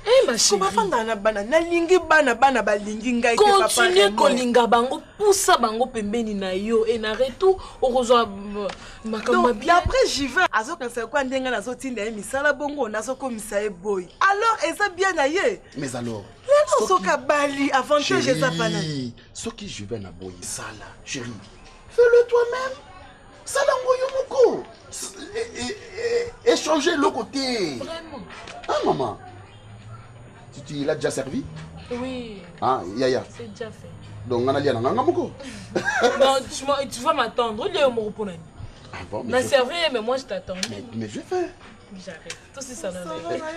Eh, ma chérie.
bafandaka na bana nalingi bana bana balingi ngai te papa
Continue
Raymond.
kolinga bango pusa bango pembeni na yo e na retour okozwa makambo
Donc, d'après Jivin azokanisa kwa ndenge nazotinda ye misala bongo nazokomisa ye boyi alors eza bien na ye
mais alors
lelo soki abali avantage eza pana
chérie soki Juvin aboyi sala chérie fais-le toi-même sala yango yo moko échanger eloko te
vraiment
ah maman tu l'as déjà servi
oui
ah yaya
c'est déjà fait
donc nga nalia na nga nga moko
non tu vas m'attendre olia yo moko mpona nini
ah bon,
na servi mais moi je t'attends
mais je fais
j'arrive tout ça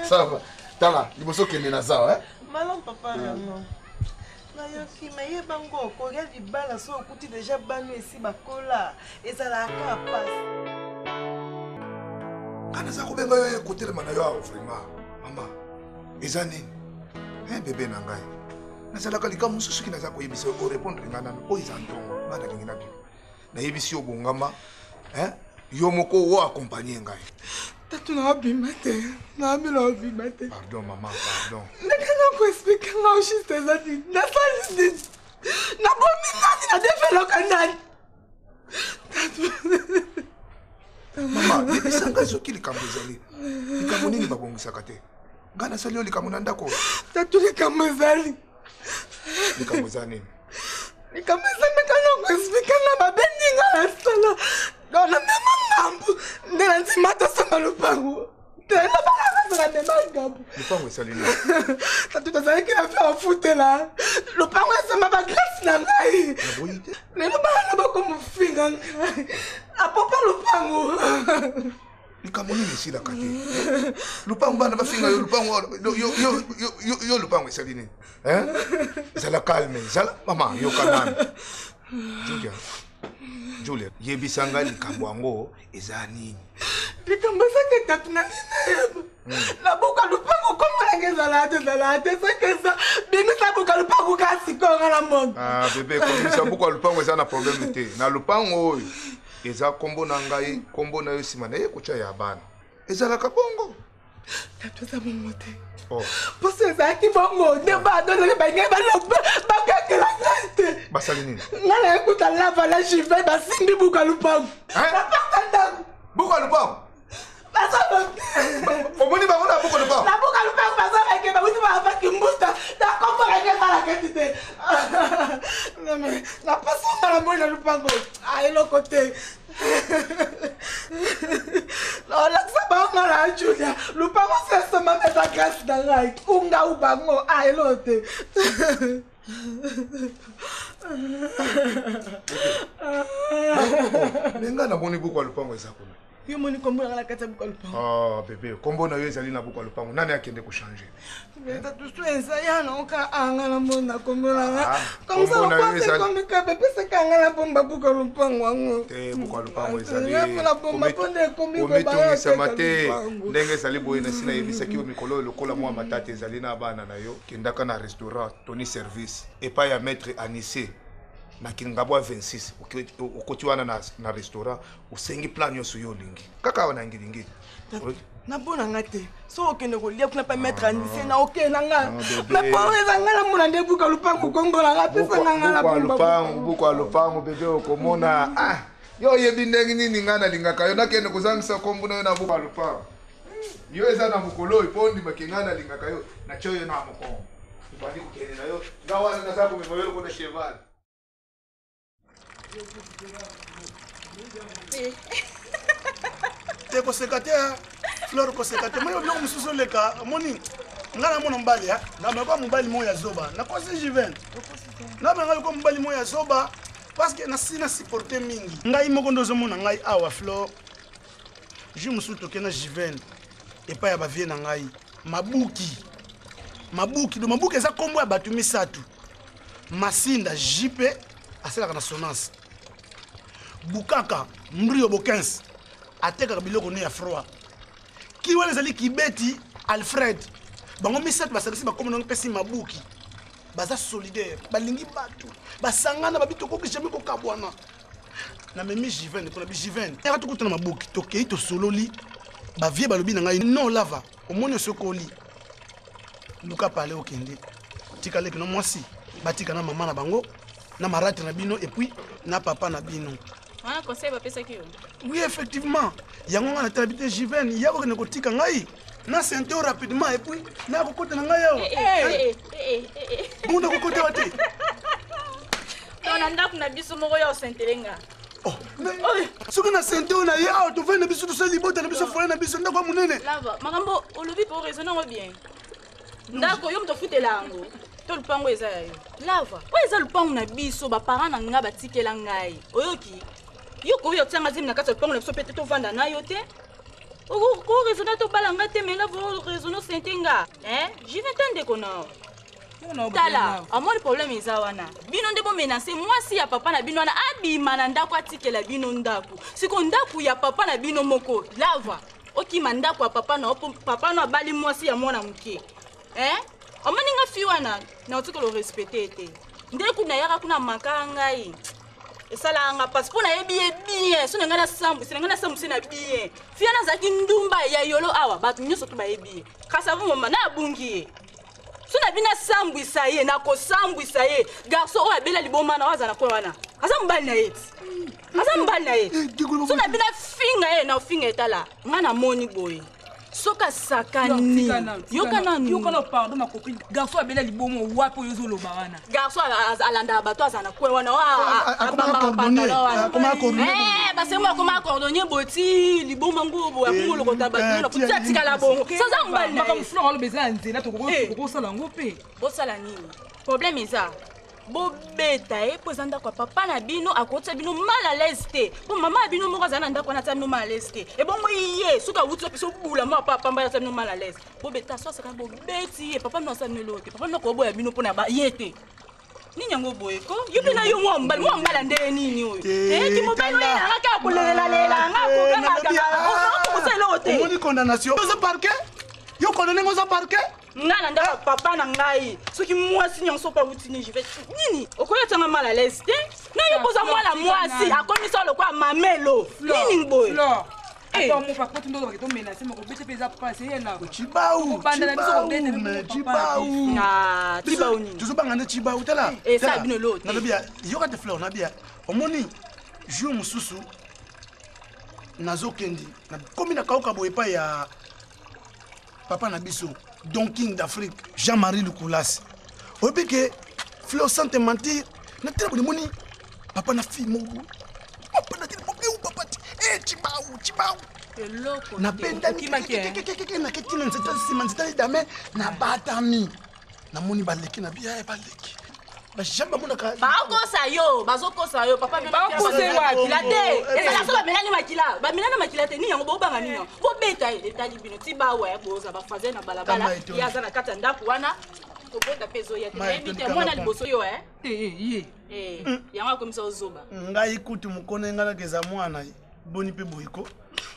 ça va tala liboso okende na zawa
malamu papa vraiment nayoki mayeba ngo kolia libala so okuti deja bano esi bakola ezalaka kaka pasi
nga naza kobenga yo kotelema na yo awa vraiment mama eza nini e bebe na ngai nazalaka likambo mosusu soki naza koyebisa yo orépondre nga nano oyo eza ntongo nga nalingi na bino nayebisi yo bongama yo moko o accompagne ngai
tatu naobima te naamela obima te
pardon mama pardon
ndenge nakoexplike nga juste eza nini nasali nini nabomi nani nadeveloka nani
mama yebisa ngai soki likambo ezali likambo nini babongisaka te ngai nasali yo likambo na ndako
tatu likambo ezali
likambo eza nini
likambo eza meka nakoexplike nga babengi nga nasala donc namema ngambu nde na ndima tosomba lopango telobakakasaka mema ngambu
lopango esali nini
tatu tozalaki na fe afutela lopango esomba bagrâce na ngai lelo bana bakomofinga ngai apopa lopango
likambo nini esilaka te lupango bana bafinga yo lupango yo lupango esali nini zala calme zala mama yoka nani Julia Julia yebisa ngai likambo yango eza nini
likambo ezaki tatu na nayeba nabuka lupango komolanga ezalaka te ezalaka te soki eza bimisa buka lupango kaka sikoyo nga na mono
bebe kobimisa buka lupango eza na problème te na lupango oyo eza kombo na ngai kombo na yo nsima na ye kotya ya bana ezalaka bongo
tatu eza bongo te poso ezalaki bongo nde badonaki bangai baloba bakakela ngai te
basali nini
ngai nayekuta lava la jive basimbi buka lupango bapata ndako
buka lupango omoni bango na buka lupango
na buka lupango bazalaki bauti baafaki mbuta nakombolaki ezala kati te. Napasanga na moi na lupango. Ah, eloko te. Olakisa bango nga na Julia. Lupango se esomami eza grâce na ngai. Ungau bango. Ah, eloko te.
Me ngai namoni buku ya lupango eza kuna.
Yo moni kombo nanga na kati ya buku ya lupango.
Ah, bebe, kombo na yo ezali na buku ya lupango. Nani akende kochange?
Beta tusu eza ya na oka anga na mona kombo nanga.
Ah,
Comme ça
kombo na yo
lokola
ezali-
ekomi kaka epesaka nga na bomba buku ya lupango yango.
Te, buku ya lupango ezali.
Nga na bomba mpo nde ekomi kobaya
Komitungisama
oteka
te.
lupango.
Ndenge ezali boye, nasi nayebisaki yo mikolo oyo, lokola mwa matata ezali na bana na yo, kendaka na restaurant Tony Service epai ya maître Anissé na Kingabwa 26. Okoti wana na restaurant, osengi plan nyonso yo olingi, kaka awa na Ngiringiri.
Nabona nga te so okende kolia kuna pa maître Anissé na okende na nga.
Ah, bébé.
Mais po eza nga namona nde buka lupango kombo na nga pesa nga nga na
Buku ya
bomba.
lupango, buku ya lupango, bebe, okomona. Ah, yo oyebi ndenge nini ngai nalingaka yo, nakende kozangisa kombo na yo na buku ya lupango. Yo eza na mokolo oyo mpo ondimaki ngai nalingaka yo, natie yo na mokongo, obandi kokende na yo, nga wana naza komema yo lokola cheval.
Te, koseka te, Flore, koseka te. Moi biloko mosusu oleka, omoni ngai namona mobali nameka mobali moko ya zoba, nakosi Juven, nabanga loko mobali moko ya zoba, parce que nasi na supporte mingi ngai moko nde ozomona ngai awa. Flore, jour mosusu tokei na Juven epai ya bavie na ngai Mabuki. Mabuki do Mabuki eza nkombo ya bato misato: Masinda JP asalaka na Sonance, Bukaka Mbrio Bokins atekaka biloko ne ya froid, ki wana ezali Kibeti Alfred. Bango misato basangisi bakombo nango mpesi Mabuki. Baza solidaire, balingi bato, basangana, babi tokoki jamais kokabwana. Namemi Jiven mpona bi Jiven yaka tokutana Mabuki, tokei, tosololi, bavie balobi na ngai: "Non, lava, omoni osokoli, luka pale, okende tika leki no mwasi, batika na mama na bango na maratre na bino et puis na papa na bino."
Wana conseil bapesaki yo?
Oui, effectivement, yango ngai natala bi te. Jiven ya kokende kotika ngai na sente oyo rapidement et puis nakokota na ngai awa. Bongo nakokota wa te.
To na ndako na biso moko ya osentele nga.
Soki na sente oyo na ye awa, tovandi na biso, tosali libota na biso, foyer na biso, ndako ya monene.
Lava, makambo olobi mpo oraisonne yango bien. Ndako yo moto ofutela yango to lupango eza ya yo? Lava, oyo eza lupango na biso, baparent na nga batikela ngai. Oyoki yo koyo otianga zemi na kati ya lupango na biso mpe te, tovanda na yo te, koraisonne tobala nga te. Mais lava, oraisonne osente nga Jivin te, ndeko na yo. Tala, amoni problème eza wana, bino nde bomenacer mwasi ya papa na bino wana abima na ndako, atikela bino ndako. Siko ndako ya papa na bino moko, lava, okima ndako ya papa na yo mpo papa no abali mwasi ya mwana moke. Omoni nga fi wana na otikala orespecte te. Nde kuna yaka kuna maka ngai esalaka nga mpasi mpo nayebi ye bien. So na ngai nasambwisi na ngai, nasambwisi na bien. Fi wana azalaki ndumba ya yolo awa, bato nyonso to bayebi ye. Kasi avu moma na abungi ye, so na bino asambwisa ye, nakosambwisa ye. Garçon oyo abela liboma na oyo aza na kwe wana, aza mobali na ye ti, aza mobali na ye. So na bino afinga ye, na ofinga ye. Tala, ngai namoni boye, soki asakani, yoka nanu.
Yokana, pardon ma copine, garçon abela libomo wapi oyo ozoloba wana?
Garçon alandaka bato, aza na kwe wana,
Akoma cordonnier, akoma cordonnier.
Basengo akoma cordonnier, boti liboma ngo boye, akongo lokota bato ti atikala bongo. So aza mobali na ye.
Makambo Flore aloba eza na nzela, tokosala yango mpe.
Bosala nini? Problème eza bobeta ye mpo eza ndako ya papa na bino, akotia bino mal à l'aise te, mpo mama ya bino moko azala na ndako wana, atia bino mal à l'aise te. Ebongo ye soki awuti wapi, so bula mwa pa pamba, atia bino mal à l'aise. Bobeta so asaka, bobeti ye, papa bino asala bino eloko te, papa bino akoboya bino mpona ye te. Nini yango boye ko? Yo mpe na yo mwa mobali, mwa mobali ndenge nini oyo? Ki mobali oyo elanga kaka kolelelalela nga, kokangakanga, eloko te.
Omoni condamnation, oza parquet, yo condamné ngo, oza parquet.
Nga na ndako ya papa na ngai, soki mwasi nyonso mpo awuti nini, je vais nini, okoki otianga mal à l'aise te na yo mpoza mwana mwasi akomisa lokola mamelo. Nini boye?
Ata mo papa tondo bake tomenacer moko bete mpe eza pasi ye na
Chibau.
Kobanda na biso kobeta
Mais
papa.
Chibau.
Ah, Chibau nini?
Tozobanga nde Chibau, tala.
Esala bino eloko te.
Nalobi ya yoka te, Fleur, nabia omoni jour mosusu nazokende, nakomi na kauka boye epai ya papa na biso Don King d'Afrique Jean-Marie Lukulas, oyebi ke Fleur sans te mentir natala boye namoni papa na fille moko boye papa na tele papa papa ti eh chibau chibau
eloko
nabendani naketi na nzete nsima nzete lidame nabatami namoni baleki na biya eh, baleki bajambe bamonaka
bakosa yo bazokosa yo papa makila te ezala so bamelani makila bamelani makila te nini yango bobanga nini yango bobeta ye etali bino ti bawa boza bafaze na balabala ye aza na kati ya ndako wana kobota mpe ezoya te nayebi te mwana liboso yo e
ye
eh, yango akomisa ozoba
ngai kutu mokona ngai nakeza mwana boni mpe boye ko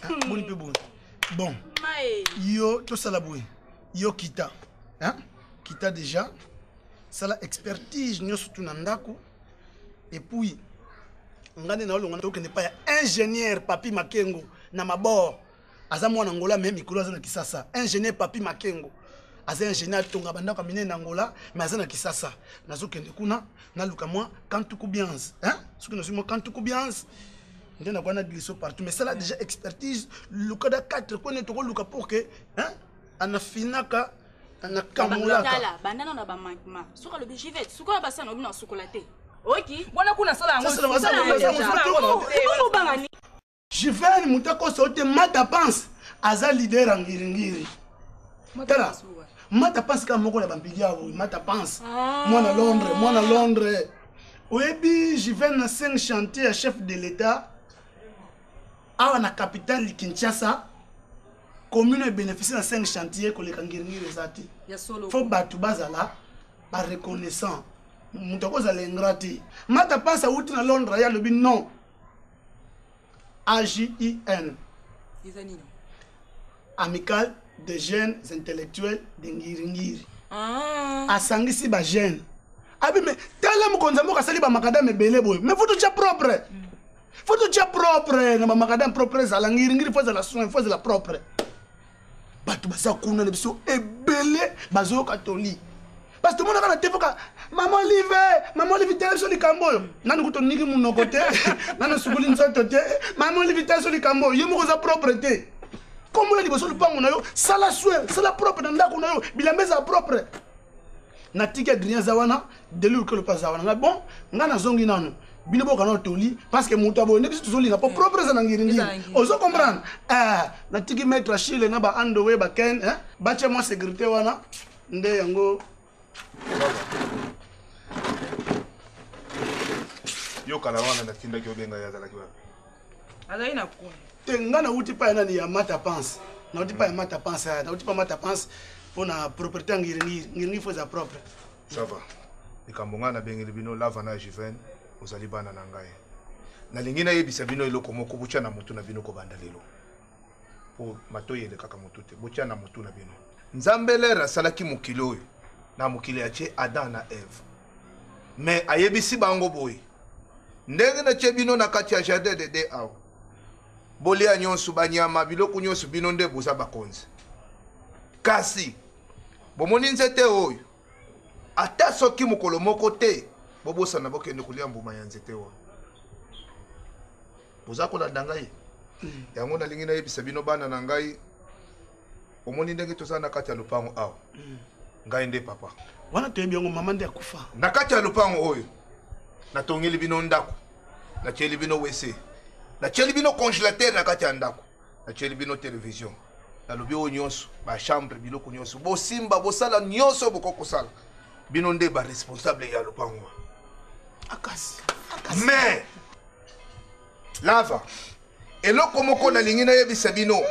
ah, boni mpe boye bon yo tosala boye yo kita hein? kita déjà sala expertise nyonso tu na ndako epuis ngai nde naolonga tokende epai ya ingénieur papi makengo na mabor aza mwana angola me mikolo aza na kisasa ingénieur papi makengo aza ingénieur atonga bandako ya minene na angola me aza na kisasa nazokende kuna naluka mwa kantuku bians hein? soki nazwi mwa kantuku bians nde nakoya na gliso partout mais sala déjà expertise luka da 4 kwene tokoluka pour que hein? anafinaka anakamolaka
banda nano na bamanquement soki alobi jivete sukola basana obi na osukola te oki
wana kuna sala yango
obanga nini
Jiven moto akosa yo te mata pense aza leader ya ngiringiri tala mata pense kaka moko na bampili ya oyo mata pense ah. mwana londres mwana londres oyebi jiven na 5 chantier ya chef de l'état awa na capitale kinshasa commune ebénéficie na 5 chantier koleka ngiringiri eza te fo bato bazala bareconnaissant moto akozala ingrat te mata pense awuti na londres ye alobi non AJIN.
Eza nini?
Amicale des jeunes intellectuels de Ngiringiri.
Ah.
Asangisi ba jeunes. Abi mais tala mokonzi ya mboka asali ba macadam ebele boye. Mais faut totia propre. Faut totia propre na ba macadam propre ezala Ngiringiri faut ezala soin, faut ezala propre. Bato baza kuna na biso ebele bazoyoka toli. Parce que tomonaka na te foka mama olive mama olive tala biso likambo oyo nani kutu oniki monoko te nani osukuli nzoto te mama olive tala biso likambo oyo yo moko oza propre te kombola liboso lupango na yo sala soin sala propre na ndako na yo bilamba ezala propre natiki adrien aza wana deli lukelo mpe aza wana ngai bon ngai nazongi nanu bino boyoka nano toli parce que moto ya boye nde biso tozolinga mpo propre eza na ngiringiri ozo comprendre eh, natiki maître achille na baandowe baken eh, batya mwa sécurité wana nde yango
yo kala wana natindaki obenga ye azalaki wapi
azalaki na kuna
te nga nauti pa ya nani ya mata pense nauti pa ya mata pense eh, nauti pa mata pense mpo na propriété ya ngiringiri ngiringiri fo eza propre
ça va likambo ngai nabengeli bino lava na juven ozali bana na ngai nalingi nayebisa bino eloko moko botya na motu na bino kobanda lelo mpo matoi elekaka motu te botya na motu na bino nzambe lere asalaki mokili oyo na mokili atie adam na eve me ayebisi bango boye ndenge natie bino na kati ya jardin de de awa bolia nyonso banyama biloko nyonso bino nde boza bakonzi kasi bomoni nzete oyo ata soki mokolo moko te bobosana bokende kolia mbuma ya nzete oyo boza kolanda ngai mm. yango nalingi nayebisa bino bana na ngai omoni ndenge toza na kati ya lopango awa mm. ngai nde papa
wana toyebi yango mama nde akufa
na kati ya lopango oyo natongeli bino ndako natieli bino wese natieli bino congélateur na kati ya ndako natieli bino televizio nalobi oyo nyonso bachambre biloko nyonso bosimba bosala nyonso bokoki kosala bino nde baresponsable ya lopango
akasi
mais lava eloko moko nalingi nayebisa bino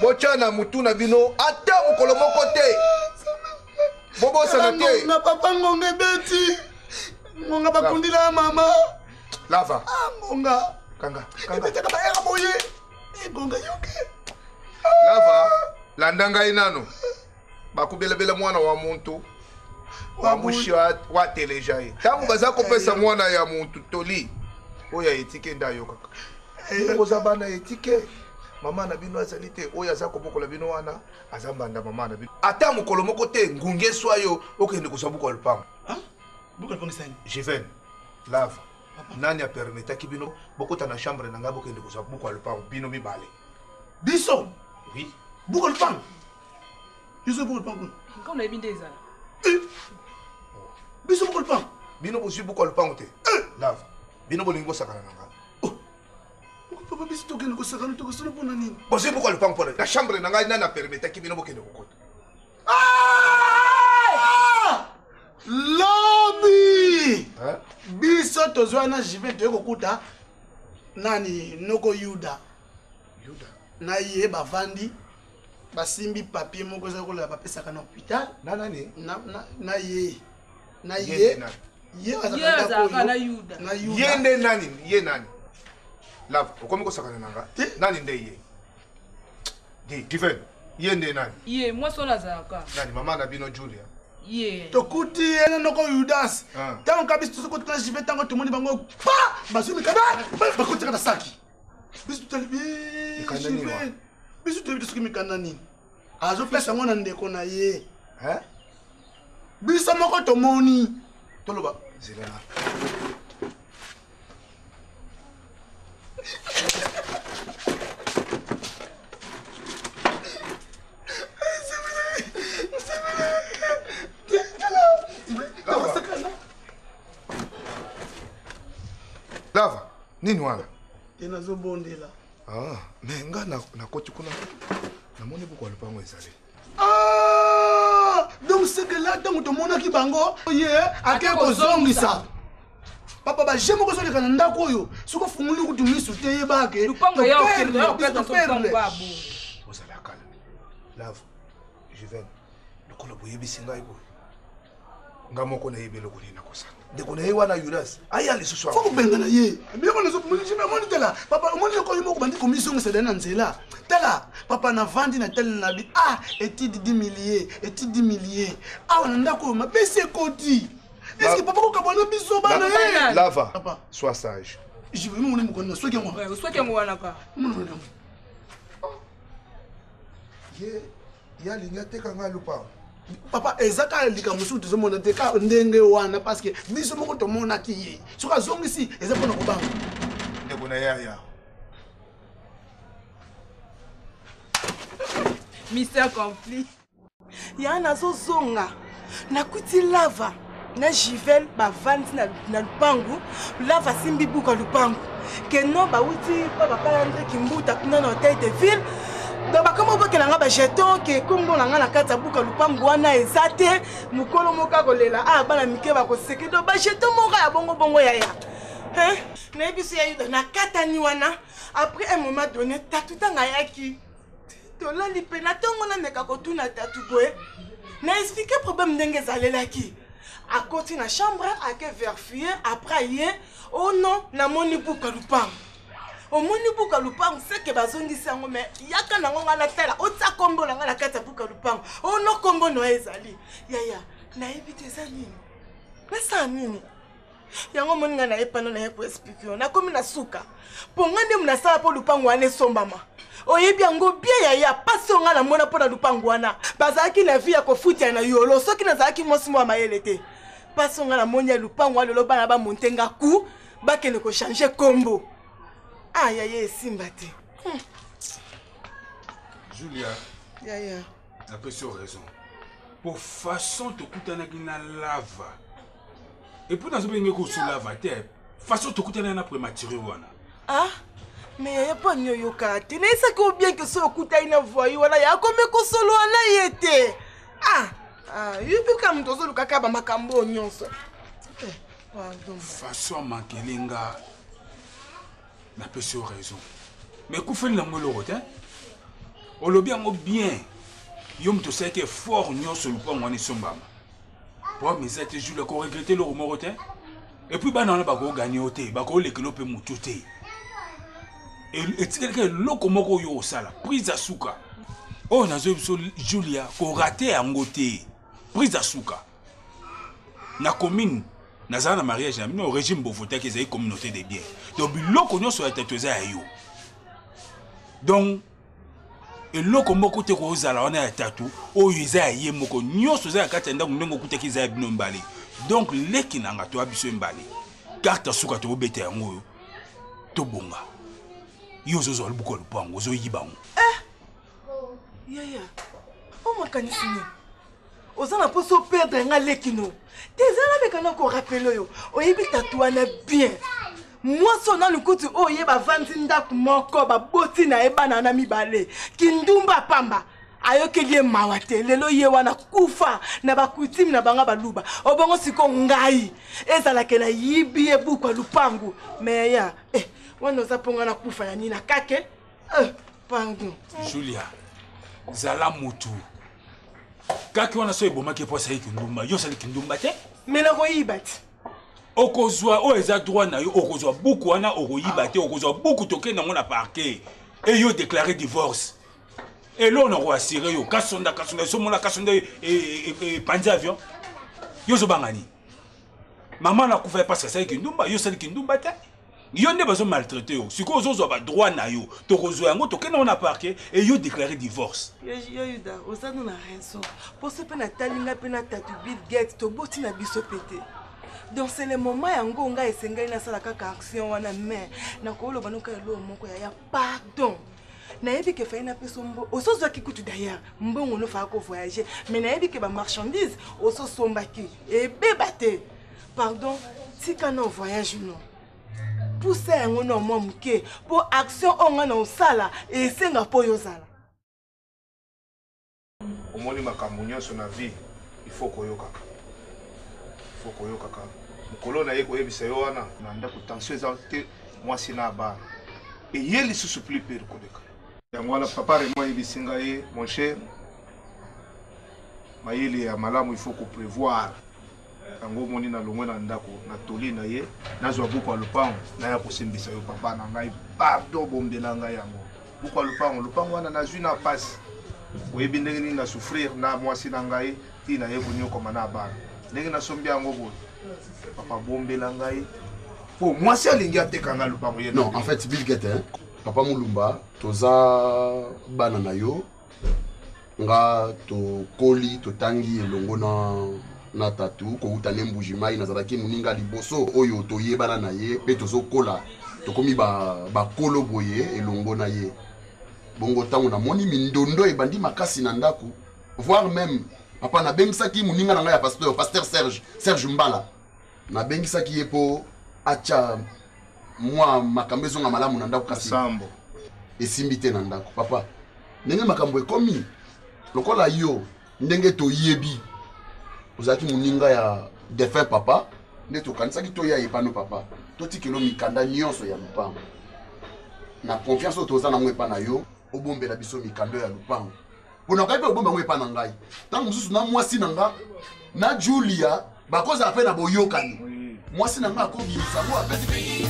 botya na motu na bino ata mokolo moko te bobosana te
na papa ngonga ebeti ngonga bakundila ya mama
lava
ah, ngonga
kanga
ebetaka bayaka boye eh, ngonga yoke
lava landa ngai nano bakobelabela mwana wa muntu wa mushi wateleja ye ntango baza kopesa mwana ya muntu toli oyo ya etike nde ayokaka boza bana etike mama na bino azali te oyo aza kobokola bino wana aza mbanda mama na bino ata mokolo moko te ngungi eswa yo okende kozwa buku ya lopango jiven lava nani apermetaki bino bokota na chambre na ngai bokende kozwa buku ya lopango bino mibale
biso
oui
buku ya lopango biso buku lopango kuna
ngai nayebi nde ezala
eh! biso buku lopango.
Bino bozwi buku ya lopango te. Eh, lava. Bino bolingi bosakana na ngai.
Oh. Papa biso tokende kosakana tokosala mpo na nini?
Bozwi buku ya lopango mpo na na chambre na ngai nani apermetaki bino bokende kokota?
Ah! Lobi! Biso tozwa na Juve toye kokuta nani noko Yuda.
Yuda.
Na ye bavandi basimbi papier moko eza lokola bapesaka na hôpital.
Na nani?
Na, na, na ye. Na ye. Ye
azalaka na Yuda.
Na Yuda.
Ye nde nani? Ye nani? Lava, okomi kosakana na nga? Nani nde ye? Di, Divin, ye nde nani?
Ye, mwasi wana azalaka.
Nani, mama na bino Julia?
Ye.
Tokuti ye na noko Judas. Ntango ka biso tozoki kotuna jive ntango tomoni bango pa bazwi mikanda bakotika na saki. Biso totali jive. Biso toyebi te soki mikanda nini. Azopesa yango na ndeko na ye. Biso moko tomoni.
Toloba zela na. Lava, nini wana?
Te nazobondela.
Ah, mais nga nakoti kuna namoni buku ya lopango ezali.
Ah! Donc c'est que là ntango tomonaki bango ye ake kozongisa. Papa ba jeu moko ezoleka na ndako oyo soki ofungoli kutu misu te yeba ke
ozala kala lave juven lokola boyebisi ngai boye nga moko nayebi eloko nini nakosala ndeko na ye wana yudas aya lisusu
fo kobengana ye biloko nazomoni tala papa omoni eloko yo moko bandi komizongisa dai na nzela tala papa navandi na tali na bi ah etidi 10 millier etidi millier awa na ndako oyo mabesi ekoti eske papa kokabwana biso bana ye
lava sois sage
jibimomoni mokoni na soki yango
soki yango wana ka
ye ye alingi ateka ngai lupango
papa eza kaka likambo mosusu tozomona te kaka ndenge wana parce que biso moko tomonaki ye soki azongisi eza mpona kobanga
ndeko na ye aya
mission accompli
ya nazozonga nakuti lava na jivel bavandi na, na lupangu lava asimbi buka lupangu keno bawuti mpa papa ya andre kimbuta kuna na hotel de ville donc bakomi obokela nga bajeton ke kombo na nga na kati ya buka lupangu wana eza te mokolo moko akolela a ah, bana mike bakoseke donc bajeton moko ya bongo bongo yaya nayebi so ya yuda nakatani wana après un moment donné tatu ntango ayaki tolali mpe na ntongo nameka kotuna tatu boye na explike problème ndenge ezalelaki akoti na chambre ake verfie après aye o oh non namoni buka lupango omoni buka lupango seke bazongisi yango me yaka nango ngai natala otia nkombo na ngai na kati ya buka lupango o oh no nkombo na yo ezali yaya nayebi te eza nini nasala nini yango omoni ngai naye pano naye koexplike yo nakomi na suka mpo ngai nde nasala mpo lupango wana esombama oyebi yango bien yaya mpasi oyo ngai namona mpo na lupango wana bazalaki na vie ya kofutela na yolo soki nazalaki mwasi mwa mayele te mpasi oyo ngai namoni ya lupango wana lelo bana bamonte nga ku bakende kochange nkombo ah yaya esimba te hmm.
Julia
yaya
napesi yo raison po façon tokutanaki na lava epuis nazobenge kosolava te façon tokutana na prématuré wana
ah me yaya mpo ani oyokaa te nayesaki o bien ke so okutani na voyi wana ya akomi kosolola na ye te ah, ah yo mpe kaka moto ozoluka kaka bamakambo oyo nyonso eh, pardon
façon amankele nga napesi yo raison mais ekufeli nango eloko te olobi yango bien yo moto osalaki effort nyonso lopango wana esombama problème eza te jules akoregrete eloko moko te epuis bana wana bakoganye yo te bakolekela yo mpe motu te etikalika eloko moko oyo osala prise ya suka oyo nazoyi biso julia korate yango te prise ya suka na commune nazala na mariage na bino régime bovotaki ezali communauté de bien donc biloko nyonso ya tatu eza ya yo donc eloko moko te kozala wana ya tatu oyo eza ya ye moko nyonso eza ya kati ya ndako ndenge okutaki eza ya bino mibale donc leki na nga toya biso mibale karte ya suka tokobeta yango oyo tobonga yo ozozwa lubuku ya lopango ozoyiba yango
eh! yaya o makanisi nini? Oza na mposa operdre nga leki no te. Ezala meka na korapele oyo oyebi tatu wana bien. Mwasi oyo nanu kutu oyo ye bavandi ndako moko, baboti na ye bana wana mibale, kindumba pamba, ayokeli ye mawa te. Lelo ye wana kufa na bakutime na bango baluba. Obongo siko ngai ezalaka nayibi ye buku ya lupangu. Me ya wana oza mponga na kufa na nini na kake pardon.
Julia, zala mutu. Kaki wana so ebomaki mpo asali kindumba, yo osali kindumba te.
Me nakoyiba te.
Okozwa oyo eza droit na yo, okozwa buku wana, okoyiba te, okozwa buku, tokende yango na parquet e yo déclare divorce. Eloko na koassure yo, kasonda kasonda esomona kasonda epanzi avion, yo ozobanga nini? Mama nakufa ye parce asali kindumba, yo osali kindumba te. Yo nde bazo maltraite yo, sikoyo ozozwa badroit na yo, tokozwa yango, tokende yango na parquet e yo déclare divorce.
Yo Yuda, oza no na raison. Mposo mpe natali ngai mpe na tatu Bill Gates toboti na biso mpe te. Donc c'est le moment yango ngai esengeli nasala kaka action wana. Mais nakoloba noka eloko moko yaya, pardon. Nayebi ke fai napesa mbo osozwaki kutu d'ailleurs mbongo nofaka kovoyage, mais nayebi ke bamarchandise ososombaki ebeba te. Pardon, tika no voyage no pusa yango no mwa moke, mpo action oyo ngai na osala esenga mpo oyo ozala.
Omoni makambo nyonso na vie, il faut koyokaka, il faut koyokaka. Mokolo na ye koyebisa yo wana na ndako, tension eza te, mwasi na bana eye lisusu plus pire koleka. Yango wana papa Raymond ayebisi ngai, mon cher, mayele ya malamu il faut koprévoir yango. Omoni, nalongwe na ndako na toli na ye, nazwa buku ya lopango, naya kosimbisa yo papa na ngai. Pardon, bombela ngai yango, buku ya lopango. Lopango wana nazwi na pasi, oyebi ndenge nini na souffrir na mwasi na ngai ti naye konyokoma na bana. Ndenge nasombi yango boye, papa, bombela ngai, po mwasi alingi ateka ngai lopango ye.
Non, en fait, Bill Gates, hein? Papa Mulumba, toza bana na yo, nga tokoli, totangi elongo na tatu kouta ne Mbuji Mai. Nazalaki moninga liboso oyo toyebana na ye, mpe tozokola, tokomi bakolo boye elongo na ye. Bongo ntango namoni mindondo ebandi makasi na ndako, voire même papa, nabengisaki moninga na ngai ya pasteur, pasteur Serge, Serge Mbala, nabengisaki ye mpo atya mwa makambo ezonga malamu na ndako, kasi
Sambo.
Esimbi te na ndako. Papa, ndenge makambo ekomi, lokola yo ndenge toyebi ozalaki moninga ya défunt papa, nde tokanisaki toya epano papa, totikelo mikanda nyonso ya lupango na confiance oyo toza nango epa na yo. Obombela biso mikanda ya lupango, mpo nakoki mpe obomba yango epa na ngai. Ntango mosusu na mwasi na nga na Julia bakozala mpe na boyokani, mwasi na nga akobimisa ngo apesi.